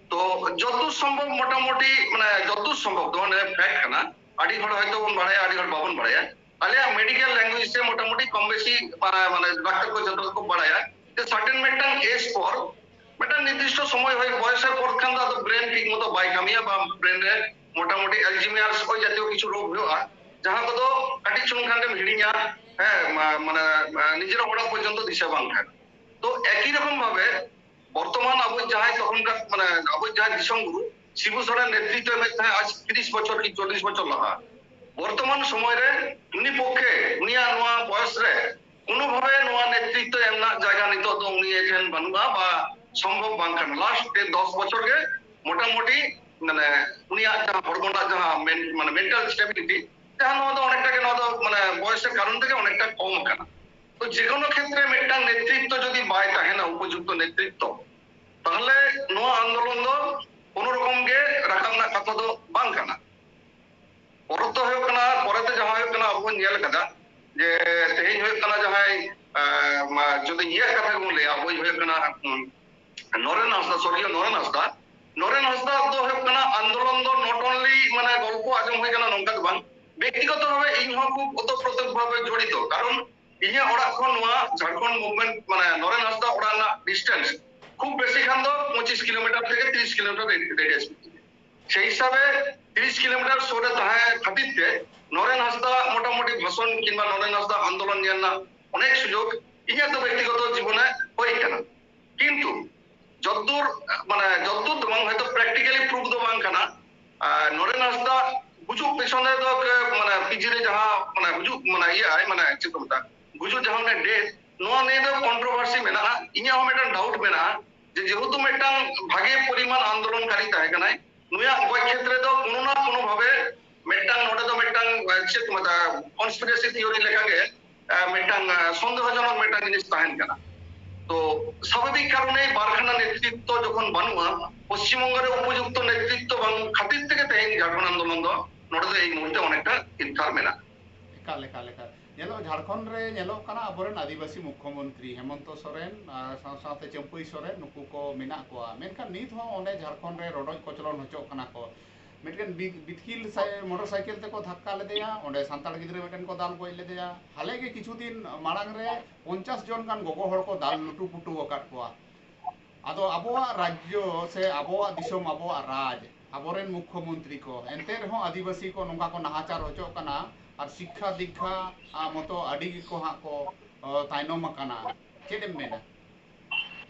ᱛᱚ ᱡᱚᱛᱫᱩᱨ ᱥᱚᱢᱵᱷᱚᱵ ᱢᱚᱴᱟᱢᱩᱴᱤ, ᱢᱟᱱᱮ, ᱡᱚᱛᱫᱩᱨ ᱥᱚᱢᱵᱷᱚᱵ ᱫᱚ, ᱢᱟᱱᱮ, ᱯᱷᱮᱠᱴ ᱠᱟᱱᱟ, ᱟᱹᱰᱤ ᱦᱚᱲ ᱦᱚᱭᱛᱳ ᱵᱚᱱ ᱵᱟᱲᱟᱭᱟ, ᱟᱹᱰᱤ ᱦᱚᱲ ᱵᱟᱵᱚᱱ ᱵᱟᱲᱟᱭᱟ᱾ ᱟᱞᱮᱭᱟᱜ ᱢᱮᱰᱤᱠᱮᱞ ᱞᱮᱝᱜᱩᱭᱮᱡᱽ ᱛᱮ ᱢᱚᱴᱟᱢᱩᱴᱤ ᱠᱚᱢ ᱵᱮᱥᱤ, ᱢᱟᱱᱮ, ᱢᱟᱱᱮ, ᱰᱟᱠᱛᱟᱨ ᱠᱚ ᱡᱚᱛᱚ ᱠᱚ ᱵᱟᱲᱟᱭᱟ ᱡᱮ ᱥᱟᱨᱴᱮᱱ ᱢᱤᱫᱴᱟᱝ ᱮᱡᱽ ᱯᱚᱨ, ᱢᱤᱫᱴᱟᱝ ᱱᱤᱨᱫᱤᱥᱴᱚ ᱥᱚᱢᱚᱭ ᱦᱩᱭ ᱵᱚᱭᱮᱥᱮᱨ ᱯᱚᱨ ᱠᱷᱟᱱ ᱫᱚ ᱟᱫᱚ ᱵᱨᱮᱱ ᱴᱷᱤᱠ ᱢᱚᱛᱚ ᱵᱟᱭ ᱠᱟᱹᱢᱤᱭᱟ ᱵᱟ ᱵᱨᱮᱱ ᱨᱮ ᱢᱚᱴᱟᱢᱩᱴᱤ ᱟᱞᱡᱤᱢᱤᱭᱟᱨᱥ ᱳᱭ ᱡᱟᱛᱤᱭᱚ ᱠᱤᱪᱷᱩ ᱨᱳᱜᱽ ᱦᱩᱭᱩᱜᱼᱟ, ᱡᱟᱦᱟᱸ ᱠᱚᱫᱚ ᱠᱟᱹᱴᱤᱡ ᱪᱩᱞᱩᱝ ᱠᱷᱟᱱ ᱜᱮᱢ ᱦᱤᱲᱤᱧᱟ, ᱦᱮᱸ, ᱢᱟ-, ᱢᱟᱱᱮ, ᱢᱟ-, ᱱᱤᱡᱮᱨᱟᱜ ᱚᱲᱟᱜ ᱯᱚᱨᱡᱚᱱᱛᱚ ᱫᱤᱥᱟᱹ ᱵᱟᱝ ᱛᱟᱦᱮᱱᱟ᱾ ᱛᱚ ᱮᱠᱤ ᱨᱚᱠᱚᱢ ᱵᱷᱟᱵᱮ ᱵᱚᱨᱛᱚᱢᱟᱱ ᱟᱵᱚ ᱡᱟᱦᱟᱸᱭ ᱛᱚᱠᱷᱚᱱ ᱠᱟ-, ᱢᱟᱱᱮ, ᱟᱵᱚ ᱡᱟᱦᱟᱸᱭ ᱫᱤᱥᱚᱢ ᱜᱩᱨᱩ ᱥᱤᱵᱩ ᱥᱚᱨᱮᱱ ᱱᱮᱛᱨᱤᱛᱛᱚ ᱮᱢᱮᱫ ᱛᱟᱦᱮᱸᱫ ᱟᱡ ᱛᱤᱨᱤᱥ ᱵᱚᱪᱷᱚᱨ ᱠᱤ ᱪᱚᱞᱞᱤᱥ ᱵᱚᱪᱷᱚᱨ ᱞᱟᱦᱟ, ᱵᱚᱨᱛᱚᱢᱟᱱ ᱥᱚᱢᱚᱭ ᱨᱮ ᱩᱱᱤ ᱯᱚᱠᱠᱷᱮ ᱩᱱᱤᱭᱟᱜ ᱱᱚᱣᱟ ᱵᱚᱭᱚᱥ ᱨᱮ ᱠᱳᱱᱳ ᱵᱷᱟᱵᱮ ᱱᱚᱣᱟ ᱱᱮᱛᱨᱤᱛᱛᱚ ᱮᱢ ᱨᱮᱱᱟᱜ ᱡᱟᱭᱜᱟ ᱱᱤᱛᱚᱜ ᱫᱚ ᱩᱱᱤ ᱴᱷᱮᱱ ᱵᱟᱹᱱᱩᱜᱼᱟ ᱵᱟ ᱥᱚᱢᱵᱷᱚᱵ ᱵᱟᱝ ᱠᱟᱱᱟ᱾ ᱞᱟᱥᱴ ᱫᱚᱥ ᱵᱚᱪᱷᱚᱨ ᱜᱮ ᱢᱚᱴᱟᱢᱩᱴᱤ, ᱢᱟᱱᱮ, ᱩᱱᱤᱭᱟᱜ ᱡᱟᱦᱟᱸ ᱦᱚᱲᱢᱚ ᱨᱮᱱᱟᱜ ᱡᱟᱦᱟᱸ ᱢᱮᱱ-, ᱢᱟᱱᱮ, ᱢᱮᱱᱴᱟᱞ ᱥᱴᱮᱵᱤᱞᱤᱴᱤ, ᱡᱟᱦᱟᱸ ᱱᱚᱣᱟ ᱫᱚ ᱚᱱᱮᱠᱴᱟ ᱜᱮ, ᱱᱚᱣᱟ ᱫᱚ, ᱢᱟᱱᱮ, ᱵᱚᱭᱚᱥ ᱨᱮ ᱠᱟᱨᱚᱱ ᱛᱮᱜᱮ ᱚᱱᱮᱠᱴᱟ ᱠᱚᱢ ᱟᱠᱟᱱᱟ᱾ ᱛᱚ ᱡᱮᱠᱳᱱᱳ ᱠᱷᱮᱛᱨᱮ ᱢᱤᱫᱴᱟᱝ ᱱᱮᱛᱨᱤᱛᱛᱚ ᱡᱩᱫᱤ ᱵᱟᱭ ᱛᱟᱦᱮᱱᱟ, ᱩᱯᱚᱡᱩᱠᱛᱚ ᱱᱮᱛᱨᱤᱛᱛᱚ, ᱛᱟᱦᱞᱮ ᱱᱚᱣᱟ ᱟᱱᱫᱳᱞᱚᱱ ᱫᱚ ᱠᱳᱱᱳ ᱨᱚᱠᱚᱢ ᱜᱮ ᱨᱟᱠᱟᱵ ᱨᱮᱱᱟᱜ ᱠᱟᱛᱷᱟ ᱫᱚ ᱵᱟᱝ ᱠᱟᱱᱟ᱾ ᱯᱚᱨᱮ ᱫᱚ ᱦᱩᱭᱩᱜ ᱠᱟᱱᱟ, ᱯᱚᱨᱮᱛᱮ ᱡᱟᱦᱟᱸ ᱦᱩᱭᱩᱜ ᱠᱟᱱᱟ, ᱟᱵᱚ ᱵᱚᱱ ᱧᱮᱞ ᱟᱠᱟᱫᱟ ᱡᱮ ᱛᱮᱦᱮᱧ ᱦᱩᱭᱩᱜ ᱠᱟᱱᱟ ᱡᱟᱦᱟᱸᱭ ᱟᱸ, ᱢᱟ, ᱡᱩᱫᱤ ᱤᱧᱟᱹᱜ ᱠᱟᱛᱷᱟ ᱜᱮᱵᱚᱱ ᱞᱟᱹᱭᱟ, ᱵᱳᱭ ᱦᱩᱭᱩᱜ ᱠᱟᱱᱟ, ᱩᱸ, ᱱᱚᱨᱮᱱ ᱦᱟᱸᱥᱫᱟ, ᱥᱚᱨᱜᱤᱭᱚ ᱱᱚᱨᱮᱱ ᱦᱟᱸᱥᱫᱟ᱾ ᱱᱚᱨᱮᱱ ᱦᱟᱸᱥᱫᱟ ᱫᱚ ᱦᱩᱭᱩᱜ ᱠᱟᱱᱟ ᱟᱱᱫᱳᱞᱚᱱ ᱫᱚ not only, ᱢᱟᱱᱮ, ᱜᱚᱞᱯᱚ ᱟᱸᱡᱚᱢ ᱦᱩᱭ ᱠᱟᱱᱟ, ᱱᱚᱝᱠᱟ ᱫᱚ ᱵᱟᱝ᱾ ᱵᱮᱠᱛᱤᱜᱚᱛᱚ ᱵᱷᱟᱵᱮ ᱤᱧ ᱦᱚᱸ ᱠᱷᱩᱵ ᱳᱛᱚᱯᱨᱳᱛᱚ ᱵᱷᱟᱵᱮ ᱡᱚᱲᱤᱛᱚ, ᱠᱟᱨᱚᱱ ᱤᱧᱟᱹᱜ ᱚᱲᱟᱜ ᱠᱷᱚᱱ ᱱᱚᱣᱟ ᱡᱷᱟᱲᱠᱷᱚᱸᱰ movement, ᱢᱟᱱᱮ, ᱱᱚᱨᱮᱱ ᱦᱟᱸᱥᱫᱟ ᱚᱲᱟᱜ ᱨᱮᱱᱟᱜ distance ᱠᱷᱩᱵ ᱵᱮᱥᱤ ᱠᱷᱟᱱ ᱫᱚ ᱯᱚᱸᱪᱤᱥ ᱠᱤᱞᱳᱢᱤᱴᱟᱨ ᱛᱷᱮᱠᱮ ᱛᱤᱨᱤᱥ ᱠᱤᱞᱳᱢᱤᱴᱟᱨ radius ᱵᱷᱤᱛᱤᱨ ᱨᱮ᱾ সেই হিসাবে ত্রিশ কিলোমিটার সরে ᱛᱟᱦᱮᱸ ᱠᱷᱟᱹᱛᱤᱨ ᱛᱮ ᱱᱚᱨᱮᱱ ᱦᱟᱸᱥᱫᱟ ᱢᱚᱴᱟᱢᱩᱴᱤ ᱵᱷᱟᱥᱚᱱ ᱠᱤᱝᱵᱟ ᱱᱚᱨᱮᱱ ᱦᱟᱸᱥᱫᱟ ᱟᱱᱫᱳᱞᱚᱱ ᱧᱮᱞ ᱨᱮᱱᱟᱜ ᱚᱱᱮᱠ ᱥᱩᱡᱳᱜᱽ ᱤᱧᱟᱹᱜ ᱫᱚ ᱵᱮᱠᱛᱤᱜᱚᱛᱚ ᱡᱤᱵᱚᱱᱮ ᱦᱩᱭ ᱠᱟᱱᱟ᱾ ᱠᱤᱱᱛᱩ ᱡᱚᱛᱫᱩᱨ, ᱢᱟᱱᱮ, ᱡᱚᱛᱫᱩᱨ ᱫᱚ ᱵᱟᱝ, ᱦᱚᱭᱛᱚ practically proof ᱫᱚ ᱵᱟᱝ ᱠᱟᱱᱟ᱾ ᱟᱨ ᱱᱚᱨᱮᱱ ᱦᱟᱸᱥᱫᱟ ᱜᱩᱡᱩᱜ ᱯᱮᱪᱷᱚᱱ ᱨᱮᱫᱚ ᱠᱮ, ᱢᱟᱱᱮ, ᱯᱤᱡᱤ ᱨᱮ ᱡᱟᱦᱟᱸ, ᱢᱟᱱᱮ, ᱜᱩᱡᱩᱜ, ᱢᱟᱱᱮ, ᱤᱭᱟᱹ ᱟᱭ, ᱢᱟᱱᱮ, ᱪᱮᱫ ᱠᱚ ᱢᱮᱛᱟᱜᱼᱟ, ᱜᱩᱡᱩᱜ ᱡᱟᱦᱟᱸ ᱚᱱᱮ death, ᱱᱚᱣᱟ ᱱᱤᱭᱮ ᱫᱚ controversy ᱢᱮᱱᱟᱜᱼᱟ᱾ ᱤᱧᱟᱹᱜ ᱦᱚᱸ ᱢᱤᱫᱴᱟᱝ doubt ᱢᱮᱱᱟᱜᱼᱟ ᱡᱮ ᱡᱮᱦᱮᱛᱩ ᱢᱤᱫᱴᱟᱝ ᱵᱷᱟᱜᱮ ᱯᱚᱨᱤᱢᱟᱱ ᱟᱱᱫᱳᱞᱚᱱᱠᱟᱨᱤ ᱛᱟᱦᱮᱸ ᱠᱟᱱᱟᱭ, ᱱᱩᱭᱟᱜ ᱜᱚᱡ ᱠᱷᱮᱛᱨᱮ ᱫᱚ ᱠᱳᱱᱳ ᱱᱟ ᱠᱳᱱᱳ ᱵᱷᱟᱵᱮ ᱢᱤᱫᱴᱟᱝ, ᱱᱚᱰᱮ ᱫᱚ ᱢᱤᱫᱴᱟᱝ, ᱟᱸ, ᱪᱮᱫ ᱠᱚ ᱢᱮᱛᱟᱜᱼᱟ, conspiracy theory ᱞᱮᱠᱟᱜᱮ, ᱟᱸ, ᱢᱤᱫᱴᱟᱝ, ᱟᱸ, ᱥᱚᱱᱫᱮᱦᱚᱡᱚᱱᱚᱠ ᱢᱤᱫᱴᱟᱝ ᱡᱤᱱᱤᱥ ᱛᱟᱦᱮᱱ ᱠᱟᱱᱟ᱾ ᱛᱚ ᱥᱟᱵᱷᱟᱵᱤᱠ ᱠᱟᱨᱚᱱᱮ ᱵᱟᱨ ᱠᱷᱟᱱᱟ ᱱᱮᱛᱨᱤᱛᱛᱚ ᱡᱚᱠᱷᱚᱱ ᱵᱟᱹᱱᱩᱜᱼᱟ, ᱯᱚᱥᱪᱤᱢᱵᱚᱝᱜᱚ ᱨᱮ ᱩᱯᱚᱡᱩᱠᱛᱚ ᱱᱮᱛᱨᱤᱛᱛᱚ ᱵᱟᱝ ᱠᱷᱟᱹᱛᱤᱨ ᱛᱮᱜᱮ ᱛᱮᱦᱮᱧ ᱡᱷᱟᱲᱠᱷᱚᱸᱰ ᱟᱱᱫᱳᱞᱚᱱ ᱫᱚ ᱱᱚᱰᱮ ᱫᱚ ᱮᱭ ᱢᱩᱦᱩᱨᱛᱮ ᱚᱱᱮᱠᱴᱟ ᱛᱷᱤᱨ ᱛᱷᱟᱨ ᱢᱮᱱᱟᱜᱼᱟ᱾ ᱮᱠᱟᱞ, ᱮᱠᱟᱞ, ᱮᱠᱟᱞ᱾ ᱧᱮᱞᱚᱜ, ᱡᱷᱟᱲᱠᱷᱚᱸᱰ ᱨᱮ ᱧᱮᱞᱚᱜ ᱠᱟᱱᱟ, ᱟᱵᱚᱨᱮᱱ ᱟᱹᱫᱤᱵᱟᱹᱥᱤ ᱢᱩᱠᱠᱷᱚᱢᱚᱱᱛᱨᱤ ᱦᱮᱢᱚᱱᱛᱚ ᱥᱚᱨᱮᱱ ᱟᱨ ᱥᱟᱶ ᱥᱟᱶᱛᱮ ᱪᱟᱹᱢᱯᱟᱹᱭ ᱥᱚᱨᱮᱱ, ᱱᱩᱠᱩ ᱠᱚ ᱢᱮᱱᱟᱜ ᱠᱚᱣᱟ, ᱢᱮᱱᱠᱷᱟᱱ ᱱᱤᱛ ᱦᱚᱸ ᱚᱸᱰᱮ ᱡᱷᱟᱲᱠᱷᱚᱸᱰ ᱨᱮ ᱨᱚᱰᱚᱡ ᱠᱚᱪᱞᱚᱱ ᱦᱚᱪᱚᱜ ᱠᱟᱱᱟ ᱠᱚ᱾ ᱢᱤᱫᱴᱮᱱ ᱵᱤ-, ᱵᱤᱛᱠᱤᱞ ᱥᱟᱭ-, ᱢᱚᱴᱚᱨ ᱥᱟᱭᱠᱮᱞ ᱛᱮᱠᱚ ᱫᱷᱟᱠᱠᱟ ᱞᱮᱫᱮᱭᱟ, ᱚᱸᱰᱮ ᱥᱟᱱᱛᱟᱲ ᱜᱤᱫᱽᱨᱟᱹ ᱢᱤᱫᱴᱮᱱ ᱠᱚ ᱫᱟᱞ ᱜᱚᱡ ᱞᱮᱫᱮᱭᱟ᱾ ᱦᱟᱞᱮ ᱜᱮ ᱠᱤᱪᱷᱩ ᱫᱤᱱ ᱢᱟᱲᱟᱝ ᱨᱮ ᱯᱚᱧᱪᱟᱥ ᱡᱚᱱ ᱜᱟᱱ ᱜᱚᱜᱚ ᱦᱚᱲ ᱠᱚ ᱫᱟᱞ ᱞᱩᱴᱩ ᱯᱩᱴᱩ ᱟᱠᱟᱫ ᱠᱚᱣᱟ᱾ ᱟᱫᱚ ᱟᱵᱚᱣᱟᱜ ᱨᱟᱡᱽᱡᱚ ᱥᱮ ᱟᱵᱚᱣᱟᱜ ᱫᱤᱥᱚᱢ, ᱟᱵᱚᱣᱟᱜ ᱨᱟᱡᱽ, ᱟᱵᱚᱨᱮᱱ ᱢᱩᱠᱠᱷᱚ ᱢᱚᱱᱛᱨᱤ ᱠᱚ, ᱮᱱᱛᱮ ᱨᱮᱦᱚᱸ ᱟᱹᱫᱤᱵᱟᱹᱥᱤ ᱠᱚ ᱱᱚᱝᱠᱟ ᱠᱚ ᱱᱟᱦᱟᱪᱟᱨ ᱦᱚᱪᱚᱜ ᱠᱟᱱᱟ ᱟᱨ ᱥᱤᱠᱠᱷᱟ ᱫᱤᱠᱠᱷᱟ, ᱟ, ᱢᱚᱛᱚ ᱟᱹᱰᱤ ᱜᱮᱠᱚ ᱦᱟᱸᱜ ᱠᱚ, ᱚ, ᱛᱟᱭᱱᱚᱢ ᱟᱠᱟᱱᱟ᱾ ᱪᱮᱫ ᱮᱢ ᱢᱮᱱᱟ?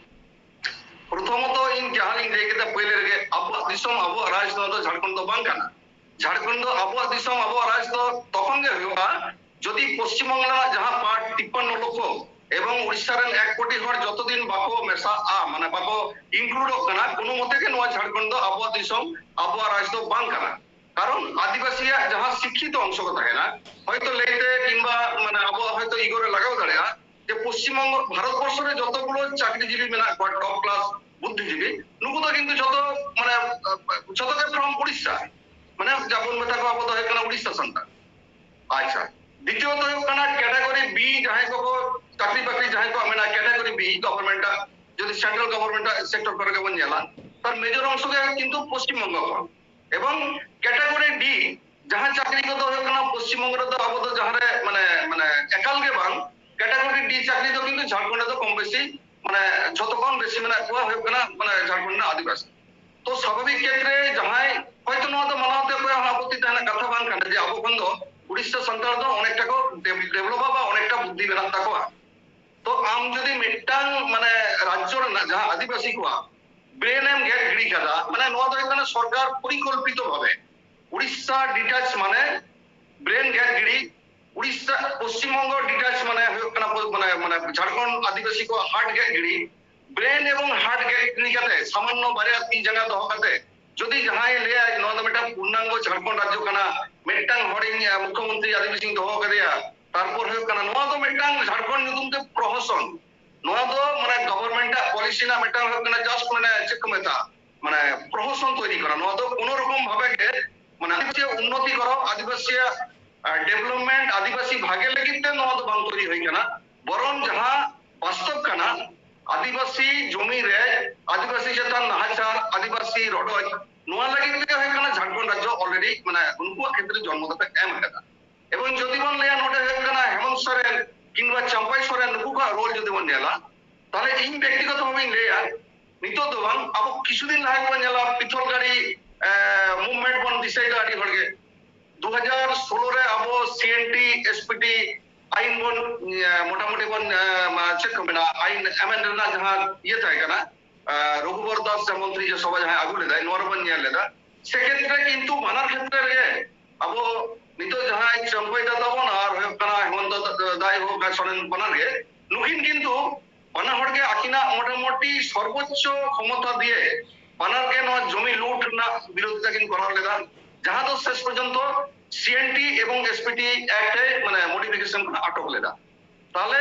ᱯᱨᱚᱛᱷᱚᱢᱚᱛᱚ ᱤᱧ ᱡᱟᱦᱟᱸ ᱞᱤᱧ ᱞᱟᱹᱭ ᱠᱮᱫᱟ ᱯᱳᱭᱞᱳ ᱨᱮᱜᱮ, ᱟᱵᱚᱣᱟᱜ ᱫᱤᱥᱚᱢ, ᱟᱵᱚᱣᱟᱜ ᱨᱟᱡᱽ, ᱱᱚᱣᱟ ᱫᱚ ᱡᱷᱟᱲᱠᱷᱚᱸᱰ ᱫᱚ ᱵᱟᱝ ᱠᱟᱱᱟ᱾ ᱡᱷᱟᱲᱠᱷᱚᱸᱰ ᱫᱚ ᱟᱵᱚᱣᱟᱜ ᱫᱤᱥᱚᱢ, ᱟᱵᱚᱣᱟᱜ ᱨᱟᱡᱽ ᱫᱚ ᱛᱚᱠᱷᱚᱱ ᱜᱮ ᱦᱩᱭᱩᱜᱼᱟ, ᱡᱩᱫᱤ ᱯᱚᱥᱪᱤᱢ ᱵᱟᱝᱞᱟ ᱨᱮᱱᱟᱜ ᱡᱟᱦᱟᱸ part ᱛᱤᱯᱯᱟᱱᱱᱚ ᱞᱚᱠᱷᱚ ᱮᱵᱚᱝ ᱩᱲᱤᱥᱥᱟ ᱨᱮᱱ ᱮᱠ ᱠᱳᱴᱤ ᱦᱚᱲ ᱡᱚᱛᱚ ᱫᱤᱱ ᱵᱟᱠᱚ ᱢᱮᱥᱟᱜᱼᱟ, ᱢᱟᱱᱮ ᱵᱟᱠᱚ includeᱚᱜ ᱠᱟᱱᱟ, ᱠᱳᱱᱳ ᱢᱚᱛᱮ ᱜᱮ ᱱᱚᱣᱟ ᱡᱷᱟᱲᱠᱷᱚᱸᱰ ᱫᱚ ᱟᱵᱚᱣᱟᱜ ᱫᱤᱥᱚᱢ, ᱟᱵᱚᱣᱟᱜ ᱨᱟᱡᱽ ᱫᱚ ᱵᱟᱝ ᱠᱟᱱᱟ᱾ ᱠᱟᱨᱚᱱ ᱟᱹᱫᱤᱵᱟᱹᱥᱤᱭᱟᱜ ᱡᱟᱦᱟᱸ ᱥᱤᱠᱠᱷᱤᱛᱚ ᱚᱝᱥᱚ ᱠᱚ ᱛᱟᱦᱮᱱᱟ, ᱦᱚᱭᱛᱚ ᱞᱟᱹᱭᱛᱮ ᱠᱤᱝᱵᱟ, ᱢᱟᱱᱮ, ᱟᱵᱚᱣᱟᱜ ᱦᱚᱭᱛᱚ ego ᱨᱮ ᱞᱟᱜᱟᱣ ᱫᱟᱲᱮᱭᱟᱜᱼᱟ ᱡᱮ ᱯᱚᱥᱪᱤᱢ ᱵᱚᱝᱜᱚ, ᱵᱷᱟᱨᱚᱛ ᱵᱚᱨᱥᱚ ᱨᱮ ᱡᱚᱛᱚ ᱜᱩᱞᱳ ᱪᱟᱹᱠᱨᱤᱡᱤᱵᱤ ᱢᱮᱱᱟᱜ ᱠᱚᱣᱟ, top class ᱵᱩᱫᱽᱫᱷᱤᱡᱤᱵᱤ, ᱱᱩᱠᱩ ᱫᱚ ᱠᱤᱱᱛᱩ ᱡᱚᱛᱚ, ᱢᱟᱱᱮ, ᱡᱚᱛᱚ ᱜᱮ from ᱩᱲᱤᱥᱥᱟ, ᱢᱟᱱᱮ, ᱡᱟᱵᱚᱱ ᱢᱮᱛᱟ ᱠᱚᱣᱟ, ᱟᱵᱚ ᱫᱚ ᱦᱩᱭᱩᱜ ᱠᱟᱱᱟ ᱩᱲᱤᱥᱥᱟ ᱥᱟᱱᱛᱟᱲ᱾ ᱟᱪᱪᱷᱟ, ᱫᱤᱛᱤᱭᱚᱛᱚ ᱦᱩᱭᱩᱜ ᱠᱟᱱᱟ category B, ᱡᱟᱦᱟᱸᱭ ᱠᱚᱠᱚ ᱪᱟᱹᱠᱨᱤ ᱵᱟᱹᱠᱨᱤ ᱡᱟᱦᱟᱸᱭ ᱠᱚᱣᱟᱜ ᱢᱮᱱᱟᱜᱼᱟ, ᱠᱮᱴᱟᱜᱚᱨᱤ ᱵᱤ ᱜᱚᱵᱷᱚᱨᱱᱢᱮᱱᱴ ᱟᱜ, ᱡᱩᱫᱤ ᱥᱮᱱᱴᱨᱟᱞ ᱜᱚᱵᱷᱚᱨᱱᱢᱮᱱᱴ ᱟᱜ ᱥᱮᱠᱴᱚᱨ ᱠᱚᱨᱮ ᱜᱮᱵᱚᱱ ᱧᱮᱞᱟ, ᱛᱟᱨ ᱢᱮᱡᱚᱨ ᱚᱝᱥᱚ ᱜᱮ ᱠᱤᱱᱛᱩ ᱯᱚᱥᱪᱤᱢ ᱵᱚᱝᱜᱚ ᱠᱷᱚᱱ᱾ ᱮᱵᱚᱝ ᱠᱮᱴᱟᱜᱚᱨᱤ ᱰᱤ ᱡᱟᱦᱟᱸ ᱪᱟᱹᱠᱨᱤ ᱠᱚᱫᱚ ᱦᱩᱭᱩᱜ ᱠᱟᱱᱟ ᱯᱚᱥᱪᱤᱢ ᱵᱚᱝᱜᱚ ᱨᱮᱫᱚ ᱟᱵᱚ ᱫᱚ ᱡᱟᱦᱟᱸ ᱨᱮ ᱢᱟᱱᱮ ᱢᱟᱱᱮ ᱮᱠᱟᱞ ᱜᱮ ᱵᱟᱝ, ᱠᱮᱴᱟᱜᱚᱨᱤ ᱰᱤ ᱪᱟᱹᱠᱨᱤ ᱫᱚ ᱠᱤᱱᱛᱩ ᱡᱷᱟᱲᱠᱷᱚᱸᱰ ᱨᱮᱫᱚ ᱠᱚᱢ ᱵᱮᱥᱤ ᱢᱟᱱᱮ ᱡᱷᱚᱛᱚ ᱠᱷᱚᱱ ᱵᱮᱥᱤ ᱢᱮᱱᱟᱜ ᱠᱚᱣᱟ ᱦᱩᱭᱩᱜ ᱠᱟᱱᱟ ᱢᱟᱱᱮ ᱡᱷᱟᱲᱠᱷᱚᱸᱰ ᱨᱮᱱᱟᱜ ᱟᱹᱫᱤᱵᱟᱹᱥᱤ᱾ ᱛᱚ ᱥᱟᱵᱷᱟᱵᱤᱠ ᱠᱷᱮᱛᱨᱮ ᱡᱟᱦᱟᱸᱭ ᱦᱚᱭᱛᱚ ᱱᱚᱣᱟ ᱫᱚ ᱢᱟᱱᱟᱣ ᱛᱮ ᱚᱠᱚᱭᱟᱜ ᱦᱚᱸ ᱟᱯᱚᱛᱛᱤ ᱛᱟᱦᱮᱱᱟ, ᱠᱟᱛᱷᱟ ᱵᱟᱝ ᱠᱟᱱᱟ ᱡᱮ ᱟᱵᱚ ᱠᱷᱚᱱ ᱫᱚ ᱩᱲᱤᱥᱥᱟ ᱥᱟᱱᱛᱟᱲ ᱫᱚ ᱚᱱᱮᱠᱴᱟ ᱠᱚ ᱰᱮᱵᱷᱞᱚᱯᱟ ᱵᱟ ᱚᱱᱮᱠᱴᱟ ᱵᱩᱫᱽᱫᱷᱤ ᱢᱮᱱᱟᱜ ᱛᱟᱠᱚᱣᱟ᱾ ᱛᱚ ᱟᱢ ᱡᱩᱫᱤ ᱢᱤᱫᱴᱟᱝ ᱢᱟᱱᱮ ᱨᱟᱡᱽᱡᱚ ᱨᱮᱱᱟᱜ ᱡᱟᱦᱟᱸ ᱟᱹᱫᱤᱵᱟᱹᱥᱤ ᱠᱚᱣᱟᱜ ᱵᱨᱮᱱ ᱮᱢ ᱜᱮᱫ ᱜᱤᱰᱤ ᱠᱟᱫᱟ, ᱢᱟᱱᱮ ᱱᱚᱣᱟ ᱫᱚ ᱦᱩᱭᱩᱜ ᱠᱟᱱᱟ ᱥᱚᱨᱠᱟᱨ ᱯᱚᱨᱤᱠᱚᱞᱯᱤᱛᱚ ᱵᱷᱟᱵᱮ ᱩᱲᱤᱥᱥᱟ ᱰᱤᱴᱟᱪ ᱢᱟᱱᱮ ᱵᱨᱮᱱ ᱜᱮᱫ ᱜᱤᱰᱤ, ᱩᱲᱤᱥᱥᱟ ᱯᱚᱥᱪᱤᱢ ᱵᱚᱝᱜᱚ ᱰᱤᱴᱟᱪ ᱢᱟᱱᱮ ᱦᱩᱭᱩᱜ ᱠᱟᱱᱟ ᱯᱚ-, ᱢᱟᱱᱮ ᱢᱟᱱᱮ ᱡᱷᱟᱲᱠᱷᱚᱸᱰ ᱟᱹᱫᱤᱵᱟᱹᱥᱤ ᱠᱚᱣᱟᱜ ᱦᱟᱨᱴ ᱜᱮᱫ ᱜᱤᱰᱤ, ᱵᱨᱮᱱ ᱮᱵᱚᱝ ᱦᱟᱨᱴ ᱜᱮᱫ ᱜᱤᱰᱤ ᱠᱟᱛᱮ ᱥᱟᱢᱟᱱᱱᱚ ᱵᱟᱨᱭᱟ ᱛᱤ ᱡᱟᱸᱜᱟ ᱫᱚᱦᱚ ᱠᱟᱛᱮ ᱡᱩᱫᱤ ᱡᱟᱦᱟᱸᱭ ᱞᱟᱹᱭᱟᱭ ᱱᱚᱣᱟ ᱫᱚ ᱢᱤᱫᱴᱟᱝ ᱯᱩᱨᱱᱟᱝᱜᱚ ᱡᱷᱟᱲᱠᱷᱚᱸᱰ ᱨᱟᱡᱽᱡᱚ ᱠᱟᱱᱟ, ᱢᱤᱫᱴᱟᱝ ᱦᱚᱲᱤᱧ ᱢᱩᱠᱷᱭᱚᱢᱚᱱᱛᱨᱤ ᱟᱹᱫᱤᱵᱟᱹᱥᱤᱧ ᱫᱚᱦᱚ ᱠᱟᱫᱮᱭᱟ, ᱛᱟᱨᱯᱚᱨ ᱦᱩᱭᱩᱜ ᱠᱟᱱᱟ ᱱᱚᱣᱟ ᱫᱚ ᱢᱤᱫᱴᱟᱝ ᱡᱷᱟᱲᱠᱷᱚᱸᱰ ᱧᱩᱛᱩᱢ ᱛᱮ ᱯᱨᱚᱦᱚᱥᱚᱱ, ᱱᱚᱣᱟ ᱫᱚ ᱢᱟᱱᱮ ᱜᱚᱵᱷᱚᱨᱱᱢᱮᱱᱴ ᱟᱜ ᱯᱚᱞᱤᱥᱤ ᱨᱮᱱᱟᱜ ᱢᱤᱫᱴᱟᱝ ᱦᱩᱭᱩᱜ ᱠᱟᱱᱟ ᱡᱟᱥᱴ ᱢᱟᱱᱮ ᱪᱮᱫ ᱠᱚ ᱢᱮᱛᱟᱜᱼᱟ, ᱢᱟᱱᱮ ᱯᱨᱚᱦᱚᱥᱚᱱ ᱛᱚᱭᱨᱤ ᱠᱟᱱᱟ᱾ ᱱᱚᱣᱟ ᱫᱚ ᱠᱳᱱᱳ ᱨᱚᱠᱚᱢ ᱵᱷᱟᱵᱮ ᱜᱮ ᱢᱟᱱᱮ ᱟᱹᱫᱤᱵᱟᱹᱥᱤ ᱩᱱᱱᱚᱛᱤ ᱠᱚᱨᱚ, ᱟᱹᱫᱤᱵᱟᱹᱥᱤᱭᱟᱜ ᱰᱮᱵᱷᱞᱚᱯᱢᱮᱱᱴ, ᱟᱹᱫᱤᱵᱟᱹᱥᱤ ᱵᱷᱟᱜᱮ ᱞᱟᱹᱜᱤᱫ ᱛᱮ ᱱᱚᱣᱟ ᱫᱚ ᱵᱟᱝ ᱛᱚᱭᱨᱤ ᱦᱩᱭ ᱠᱟᱱᱟ᱾ ᱵᱚᱨᱚᱝ ᱡᱟᱦᱟᱸ ᱵᱟᱥᱛᱚᱵ ᱠᱟᱱᱟ, ᱟᱹᱫᱤᱵᱟᱹᱥᱤ ᱡᱚᱢᱤ ᱨᱮ ᱟᱹᱫᱤᱵᱟᱹᱥᱤ ᱪᱮᱛᱟᱱ ᱱᱟᱦᱟᱪᱟᱨ, ᱟᱹᱫᱤᱵᱟᱹᱥᱤ ᱨᱚᱰᱚᱡ, ᱱᱚᱣᱟ ᱞᱟᱹᱜᱤᱫ ᱛᱮᱜᱮ ᱦᱩᱭᱩᱜ ᱠᱟᱱᱟ ᱡᱷᱟᱲᱠᱷᱚᱸᱰ ᱨᱟᱡᱽᱡᱚ ᱚᱞᱨᱮᱰᱤ ᱢᱟᱱᱮ ᱩᱱᱠᱩᱣᱟᱜ ᱠᱷᱮᱛᱨᱮ ᱡᱚᱱᱢᱚ ᱠᱟᱛᱮ ᱮᱢ ᱟᱠᱟᱫᱟ᱾ ᱮᱵᱚᱝ ᱡᱩᱫᱤ ᱵᱚᱱ ᱞᱟᱹᱭᱟ ᱱᱚᱰᱮ ᱦᱩᱭᱩᱜ ᱠᱟᱱᱟ ᱦᱮᱢᱚᱱᱛ ᱥᱚᱨᱮᱱ ᱠᱤᱝᱵᱟ ᱪᱟᱢᱯᱟᱭ ᱥᱚᱨᱮᱱ ᱱᱩᱠᱩ ᱠᱚᱣᱟᱜ ᱨᱳᱞ ᱡᱩᱫᱤ ᱵᱚᱱ ᱧᱮᱞᱟ, ᱛᱟᱦᱞᱮ ᱤᱧ ᱵᱮᱠᱛᱤᱜᱚᱛᱚ ᱵᱷᱟᱵᱮᱧ ᱞᱟᱹᱭᱟ, ᱱᱤᱛᱚᱜ ᱫᱚ ᱵᱟᱝ, ᱟᱵᱚ ᱠᱤᱪᱷᱩ ᱫᱤᱱ ᱞᱟᱦᱟ ᱜᱮᱵᱚᱱ ᱧᱮᱞᱟ ᱯᱤᱛᱷᱚᱞᱜᱟᱲᱤ ᱢᱩᱵᱷᱢᱮᱱᱴ ᱵᱚᱱ ᱫᱤᱥᱟᱹᱭᱮᱫᱟ ᱟᱹᱰᱤ ᱦᱚᱲᱜᱮ᱾ ᱫᱩ ᱦᱟᱡᱟᱨ ᱥᱳᱞᱳ ᱨᱮ ᱟᱵᱚ ᱥᱤ N T, S P T ᱟᱭᱤᱱ ᱵᱚᱱ, ᱮ, ᱢᱚᱴᱟᱢᱩᱴᱤ ᱵᱚᱱ, ᱮ, ᱢᱟ-, ᱪᱮᱫ ᱠᱚ ᱢᱮᱱᱟ, ᱟᱭᱤᱱ ᱮᱢᱮᱱᱰ ᱨᱮᱱᱟᱜ ᱡᱟᱦᱟᱸ ᱤᱭᱟᱹ ᱛᱟᱦᱮᱸ ᱠᱟᱱᱟ, ᱮ, ᱨᱚᱜᱷᱩᱵᱚᱨ ᱫᱟᱥ ᱡᱮ ᱢᱚᱱᱛᱨᱤ ᱡᱮ ᱥᱚᱵᱷᱟ ᱡᱟᱦᱟᱸᱭ ᱟᱹᱜᱩ ᱞᱮᱫᱟᱭ, ᱱᱚᱣᱟ ᱨᱮᱵᱚᱱ ᱧᱮᱞ ᱞᱮᱫᱟ᱾ ᱥᱮᱠᱷᱮᱛᱨᱮ ᱠᱤᱱᱛᱩ ᱵᱟᱱᱟᱨ ᱠᱷᱮᱛᱨᱮ ᱨᱮ ᱟᱵᱚ ᱱᱤᱛᱚᱜ ᱡᱟᱦᱟᱸᱭ ᱪᱟᱢᱯᱟᱭ ᱫᱟ ᱛᱟᱵᱚᱱ ᱟᱨ ᱦᱩᱭᱩᱜ ᱠᱟᱱᱟ ᱦᱮᱢᱚᱱᱛᱚ ᱫᱟ-, ᱫᱟᱭ ᱦᱳᱠ ᱟᱨ ᱥᱚᱨᱮᱱ ᱵᱟᱱᱟᱨ ᱜᱮ, ᱱᱩᱠᱤᱱ ᱠᱤᱱᱛᱩ ᱵᱟᱱᱟ ᱦᱚᱲ ᱜᱮ ᱟᱹᱠᱤᱱᱟᱜ ᱢᱚᱴᱟᱢᱩᱴᱤ ᱥᱚᱨᱵᱳᱪᱪᱚ ᱠᱷᱚᱢᱚᱛᱟ ᱫᱤᱭᱮ ᱵᱟᱱᱟᱨ ᱜᱮ ᱱᱚᱣᱟ ᱡᱚᱢᱤ ᱞᱩᱴ ᱨᱮᱱᱟᱜ ᱵᱤᱨᱳᱫᱷᱤᱛᱟ ᱠᱤᱱ ᱠᱚᱨᱟᱣ ᱞᱮᱫᱟ, ᱡᱟᱦᱟᱸ ᱫᱚ ᱥᱮᱥ ᱯᱚᱨᱡᱚᱱᱛᱚ ᱥᱤ ᱮᱱ ᱴᱤ ᱮᱵᱚᱝ ᱮᱥ ᱯᱤ ᱴᱤ ᱮᱠᱴ ᱮ ᱢᱟᱱᱮ ᱢᱚᱰᱤᱯᱷᱤᱠᱮᱥᱚᱱ ᱠᱷᱚᱱᱟᱜ ᱟᱴᱚᱠ ᱞᱮᱫᱟ᱾ ᱛᱟᱦᱞᱮ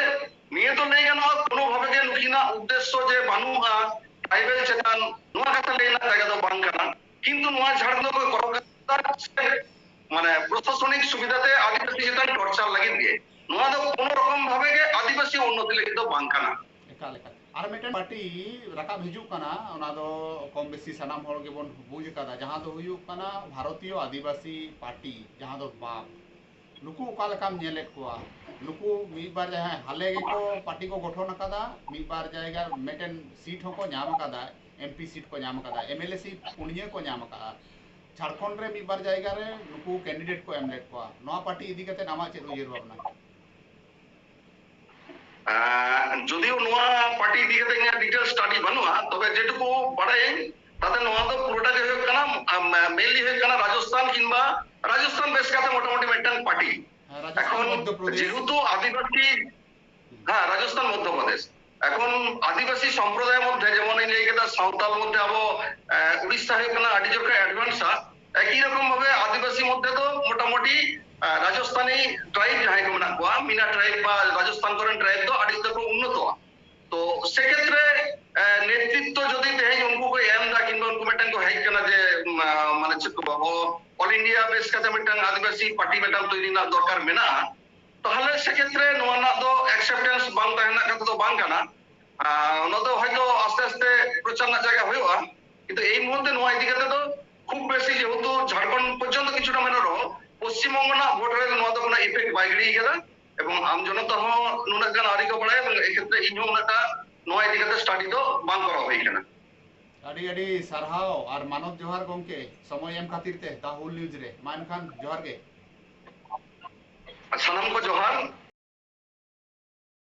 ᱱᱤᱭᱟᱹ ᱫᱚ ᱞᱟᱹᱭ ᱜᱟᱱᱚᱜᱼᱟ ᱠᱳᱱᱳ ᱵᱷᱟᱵᱮ ᱜᱮ ᱱᱩᱠᱤᱱᱟᱜ ᱩᱫᱽᱫᱮᱥᱥᱚ ᱡᱮ ᱵᱟᱹᱱᱩᱜᱼᱟ ᱴᱨᱟᱭᱵᱮᱞ ᱪᱮᱛᱟᱱ, ᱱᱚᱣᱟ ᱠᱟᱛᱷᱟ ᱞᱟᱹᱭ ᱨᱮᱱᱟᱜ ᱡᱟᱭᱜᱟ ᱫᱚ ᱵᱟᱝ ᱠᱟᱱᱟ᱾ ᱠᱤᱱᱛᱩ ᱱᱚᱣᱟ ᱡᱷᱟᱲᱠᱷᱚᱸᱰ ᱫᱚᱠᱚ ᱠᱚᱨᱟᱣ ᱠᱟᱫᱟ ᱢᱟᱱᱮ ᱯᱨᱚᱥᱟᱥᱚᱱᱤᱠ ᱥᱩᱵᱤᱫᱷᱟ ᱛᱮ ᱟᱹᱫᱤᱵᱟᱹᱥᱤ ᱪᱮᱛᱟᱱ ᱴᱚᱨᱪᱟᱨ ᱞᱟᱹᱜᱤᱫ ᱜᱮ᱾ ᱱᱚᱣᱟ ᱫᱚ ᱠᱳᱱᱳ ᱨᱚᱠᱚᱢ ᱵᱷᱟᱵᱮ ᱜᱮ ᱟᱹᱫᱤᱵᱟᱹᱥᱤ ᱩᱱᱱᱚᱛᱤ ᱞᱟᱹᱜᱤᱫ ᱫᱚ ᱵᱟᱝ ᱠᱟᱱᱟ᱾ ᱮᱠᱟᱞ, ᱮᱠᱟᱞ᱾ ᱟᱨ ᱢᱤᱫᱴᱮᱱ ᱯᱟᱨᱴᱤ ᱨᱟᱠᱟᱵ ᱦᱤᱡᱩᱜ ᱠᱟᱱᱟ, ᱚᱱᱟ ᱫᱚ ᱠᱚᱢ ᱵᱮᱥᱤ ᱥᱟᱱᱟᱢ ᱦᱚᱲ ᱜᱮᱵᱚᱱ ᱵᱩᱡᱽ ᱟᱠᱟᱫᱟ, ᱡᱟᱦᱟᱸ ᱫᱚ ᱦᱩᱭᱩᱜ ᱠᱟᱱᱟ ᱵᱷᱟᱨᱚᱛᱤᱭᱚ ᱟᱹᱫᱤᱵᱟᱹᱥᱤ ᱯᱟᱨᱴᱤ, ᱡᱟᱦᱟᱸ ᱫᱚ ᱵᱟᱯ᱾ ᱱᱩᱠᱩ ᱚᱠᱟ ᱞᱮᱠᱟᱢ ᱧᱮᱞᱮᱫ ᱠᱚᱣᱟ? ᱱᱩᱠᱩ ᱢᱤᱫ ᱵᱟᱨ ᱡᱟᱦᱟᱸᱭ ᱦᱟᱞᱮ ᱜᱮᱠᱚ ᱯᱟᱨᱴᱤ ᱠᱚ ᱜᱚᱴᱷᱚᱱ ᱟᱠᱟᱫᱟ, ᱢᱤᱫ ᱵᱟᱨ ᱡᱟᱭᱜᱟ ᱢᱤᱫᱴᱮᱱ ᱥᱤᱴ ᱦᱚᱸᱠᱚ ᱧᱟᱢ ᱟᱠᱟᱫᱟ, ᱮᱢᱯᱤ ᱥᱤᱴ ᱠᱚ ᱧᱟᱢ ᱟᱠᱟᱫᱟ, ᱮᱢᱮᱞᱮ ᱥᱤᱴ ᱯᱩᱱᱭᱟᱹ ᱠᱚ ᱧᱟᱢ ᱟᱠᱟᱫᱟ᱾ ᱡᱷᱟᱲᱠᱷᱚᱸᱰ ᱨᱮ ᱢᱤᱫ ᱵᱟᱨ ᱡᱟᱭᱜᱟ ᱨᱮ ᱱᱩᱠᱩ ᱠᱮᱱᱰᱤᱰᱮᱴ ᱠᱚ ᱮᱢ ᱞᱮᱫ ᱠᱚᱣᱟ᱾ ᱱᱚᱣᱟ ᱯᱟᱨᱴᱤ ᱤᱫᱤ ᱠᱟᱛᱮ ᱟᱢᱟᱜ ᱪᱮᱫ ᱩᱭᱦᱟᱹᱨ ᱵᱷᱟᱵᱽᱱᱟ? ᱟᱸ, ᱡᱩᱫᱤᱭᱳ ᱱᱚᱣᱟ ᱯᱟᱨᱴᱤ ᱤᱫᱤ ᱠᱟᱛᱮ ᱤᱧᱟᱹᱜ ᱰᱤᱴᱮᱞ ᱥᱴᱟᱰᱤ ᱵᱟᱹᱱᱩᱜᱼᱟ, ᱛᱚᱵᱮ ᱡᱮᱴᱩᱠᱩ ᱵᱟᱲᱟᱭᱟᱹᱧ, ᱛᱟᱛᱮ ᱱᱚᱣᱟ ᱫᱚ ᱯᱩᱨᱟᱹᱴᱟ ᱜᱮ ᱦᱩᱭᱩᱜ ᱠᱟᱱᱟ, ᱟᱢ, mainly ᱦᱩᱭᱩᱜ ᱠᱟᱱᱟ ᱨᱟᱡᱚᱥᱛᱷᱟᱱ ᱠᱤᱝᱵᱟ ᱨᱟᱡᱚᱥᱛᱷᱟᱱ ᱵᱮᱥ ᱠᱟᱛᱮ ᱢᱚᱴᱟᱢᱩᱴᱤ ᱢᱤᱫᱴᱟᱝ ᱯᱟᱨᱴᱤ᱾ ᱦᱮᱸ, ᱨᱟᱡᱚᱥᱛᱷᱟᱱ, ᱮᱠᱷᱚᱱ ᱢᱚᱫᱽᱫᱷᱚ ᱯᱨᱚᱫᱮᱥ᱾ ᱡᱮᱦᱮᱛᱩ ᱟᱹᱫᱤᱵᱟᱹᱥᱤ, ᱦᱮᱸ, ᱨᱟᱡᱚᱥᱛᱷᱟᱱ, ᱢᱚᱫᱽᱫᱷᱚ ᱯᱨᱚᱫᱮᱥ᱾ ᱮᱠᱷᱚᱱ ᱟᱹᱫᱤᱵᱟᱹᱥᱤ ᱥᱚᱢᱯᱨᱚᱫᱟᱭ ᱢᱚᱫᱽᱫᱷᱮ, ᱡᱮᱢᱚᱱ ᱤᱧ ᱞᱟᱹᱭ ᱠᱮᱫᱟ, ᱥᱟᱶᱛᱟᱞ ᱢᱚᱫᱽᱫᱷᱮ ᱟᱵᱚ, ᱮ, ᱩᱲᱤᱥᱥᱟ ᱦᱩᱭᱩᱜ ᱠᱟᱱᱟ ᱟᱹᱰᱤ ᱡᱳᱨ ᱠᱚ advance-ᱟ᱾ ᱮᱠᱤ ᱨᱚᱠᱚᱢ ᱵᱷᱟᱵᱮ ᱟᱹᱫᱤᱵᱟᱹᱥᱤ ᱢᱚᱫᱽᱫᱷᱮ ᱫᱚ ᱢᱚᱴᱟᱢᱩᱴᱤ, ᱮ, ᱨᱟᱡᱚᱥᱛᱷᱟᱱᱤ tribe ᱡᱟᱦᱟᱸᱭ ᱠᱚ ᱢᱮᱱᱟᱜ ᱠᱚᱣᱟ, ᱢᱤᱱᱟ tribe ᱵᱟ ᱨᱟᱡᱚᱥᱛᱷᱟᱱ ᱠᱚᱨᱮᱱ tribe ᱫᱚ ᱟᱹᱰᱤ ᱩᱛᱟᱹᱨ ᱠᱚ ᱩᱱᱱᱚᱛᱚᱜᱼᱟ᱾ ᱛᱚ ᱥᱮᱠᱷᱮᱛᱨᱮ, ᱮ, ᱱᱮᱛᱨᱤᱛᱛᱚ ᱡᱩᱫᱤ ᱛᱮᱦᱮᱧ ᱩᱱᱠᱩ ᱠᱚ ᱮᱢ ᱮᱫᱟ ᱠᱤᱝᱵᱟ ᱩᱱᱠᱩ ᱢᱤᱫᱴᱟᱝ ᱠᱚ ᱦᱮᱡ ᱠᱟᱱᱟ ᱡᱮ, ᱢᱟ-, ᱢᱟᱱᱮ ᱪᱮᱫ ᱠᱚ, ᱚ-, all India base ᱠᱟᱛᱮ ᱢᱤᱫᱴᱟᱝ ᱟᱹᱫᱤᱵᱟᱹᱥᱤ ᱯᱟᱨᱴᱤ ᱢᱤᱫᱴᱟᱝ ᱛᱚᱭᱨᱤ ᱨᱮᱱᱟᱜ ᱫᱚᱨᱠᱟᱨ ᱢᱮᱱᱟᱜᱼᱟ, ᱛᱟᱦᱚᱞᱮ ᱥᱮᱠᱷᱮᱛᱨᱮ ᱱᱚᱣᱟ ᱨᱮᱱᱟᱜ ᱫᱚ acceptance ᱵᱟᱝ ᱛᱟᱦᱮᱸ ᱨᱮᱱᱟᱜ ᱠᱟᱛᱷᱟ ᱫᱚ ᱵᱟᱝ ᱠᱟᱱᱟ᱾ ᱟᱨ ᱚᱱᱟ ᱫᱚ ᱦᱚᱭᱛᱳ ᱟᱥᱛᱮ ᱟᱥᱛᱮ ᱯᱨᱚᱪᱟᱨ ᱨᱮᱱᱟᱜ ᱡᱟᱭᱜᱟ ᱦᱩᱭᱩᱜᱼᱟ, ᱠᱤᱱᱛᱩ ᱮᱭ ᱢᱩᱦᱩᱨᱛᱮ ᱱᱚᱣᱟ ᱤᱫᱤ ᱠᱟᱛᱮ ᱫᱚ ᱠᱷᱩᱵ ᱵᱮᱥᱤ, ᱡᱮᱦᱮᱛᱩ ᱡᱷᱟᱲᱠᱷᱚᱸᱰ ᱯᱚᱨᱡᱚᱱᱛᱚ ᱠᱤᱪᱷᱩᱴᱟ ᱢᱮᱱᱟᱜ ᱨᱮᱦᱚᱸ, ᱯᱚᱥᱪᱤᱢ ᱵᱚᱝᱜᱚ ᱨᱮᱱᱟᱜ ᱵᱷᱳᱴ ᱨᱮ ᱱᱚᱣᱟ ᱫᱚ ᱠᱳᱱᱳ effect ᱵᱟᱭ ᱜᱤᱰᱤ ᱠᱟᱫᱟ᱾ ᱮᱵᱚᱝ ᱟᱢ ᱡᱚᱱᱚᱛᱟ ᱦᱚᱸ ᱱᱩᱱᱟᱹᱜ ᱜᱟᱱ ᱟᱹᱣᱨᱤ ᱠᱚ ᱵᱟᱲᱟᱭᱟ, ᱮᱵᱚᱝ ᱮᱠᱷᱮᱛᱨᱮ ᱤᱧ ᱦᱚᱸ ᱩᱱᱟᱹᱜᱴᱟ ᱱᱚᱣᱟ ᱤᱫᱤ ᱠᱟᱛᱮ ᱥᱴᱟᱰᱤ ᱫᱚ ᱵᱟᱝ ᱠᱚᱨᱟᱣ ᱦᱩᱭ ᱠᱟᱱᱟ᱾ ᱟᱹᱰᱤ ᱟᱹᱰᱤ ᱥᱟᱨᱦᱟᱣ ᱟᱨ ᱢᱟᱱᱚᱛ ᱡᱚᱦᱟᱨ ᱜᱚᱢᱠᱮ, ᱥᱚᱢᱚᱭ ᱮᱢ ᱠᱷᱟᱹᱛᱤᱨ ᱛᱮ ᱫᱟ ᱦᱩᱞ ᱱᱤᱭᱩᱡᱽ ᱨᱮ᱾ ᱢᱟ ᱮᱱᱠᱷᱟᱱ ᱡᱚᱦᱟᱨ ᱜᱮ᱾ ᱥᱟᱱᱟᱢ ᱠᱚ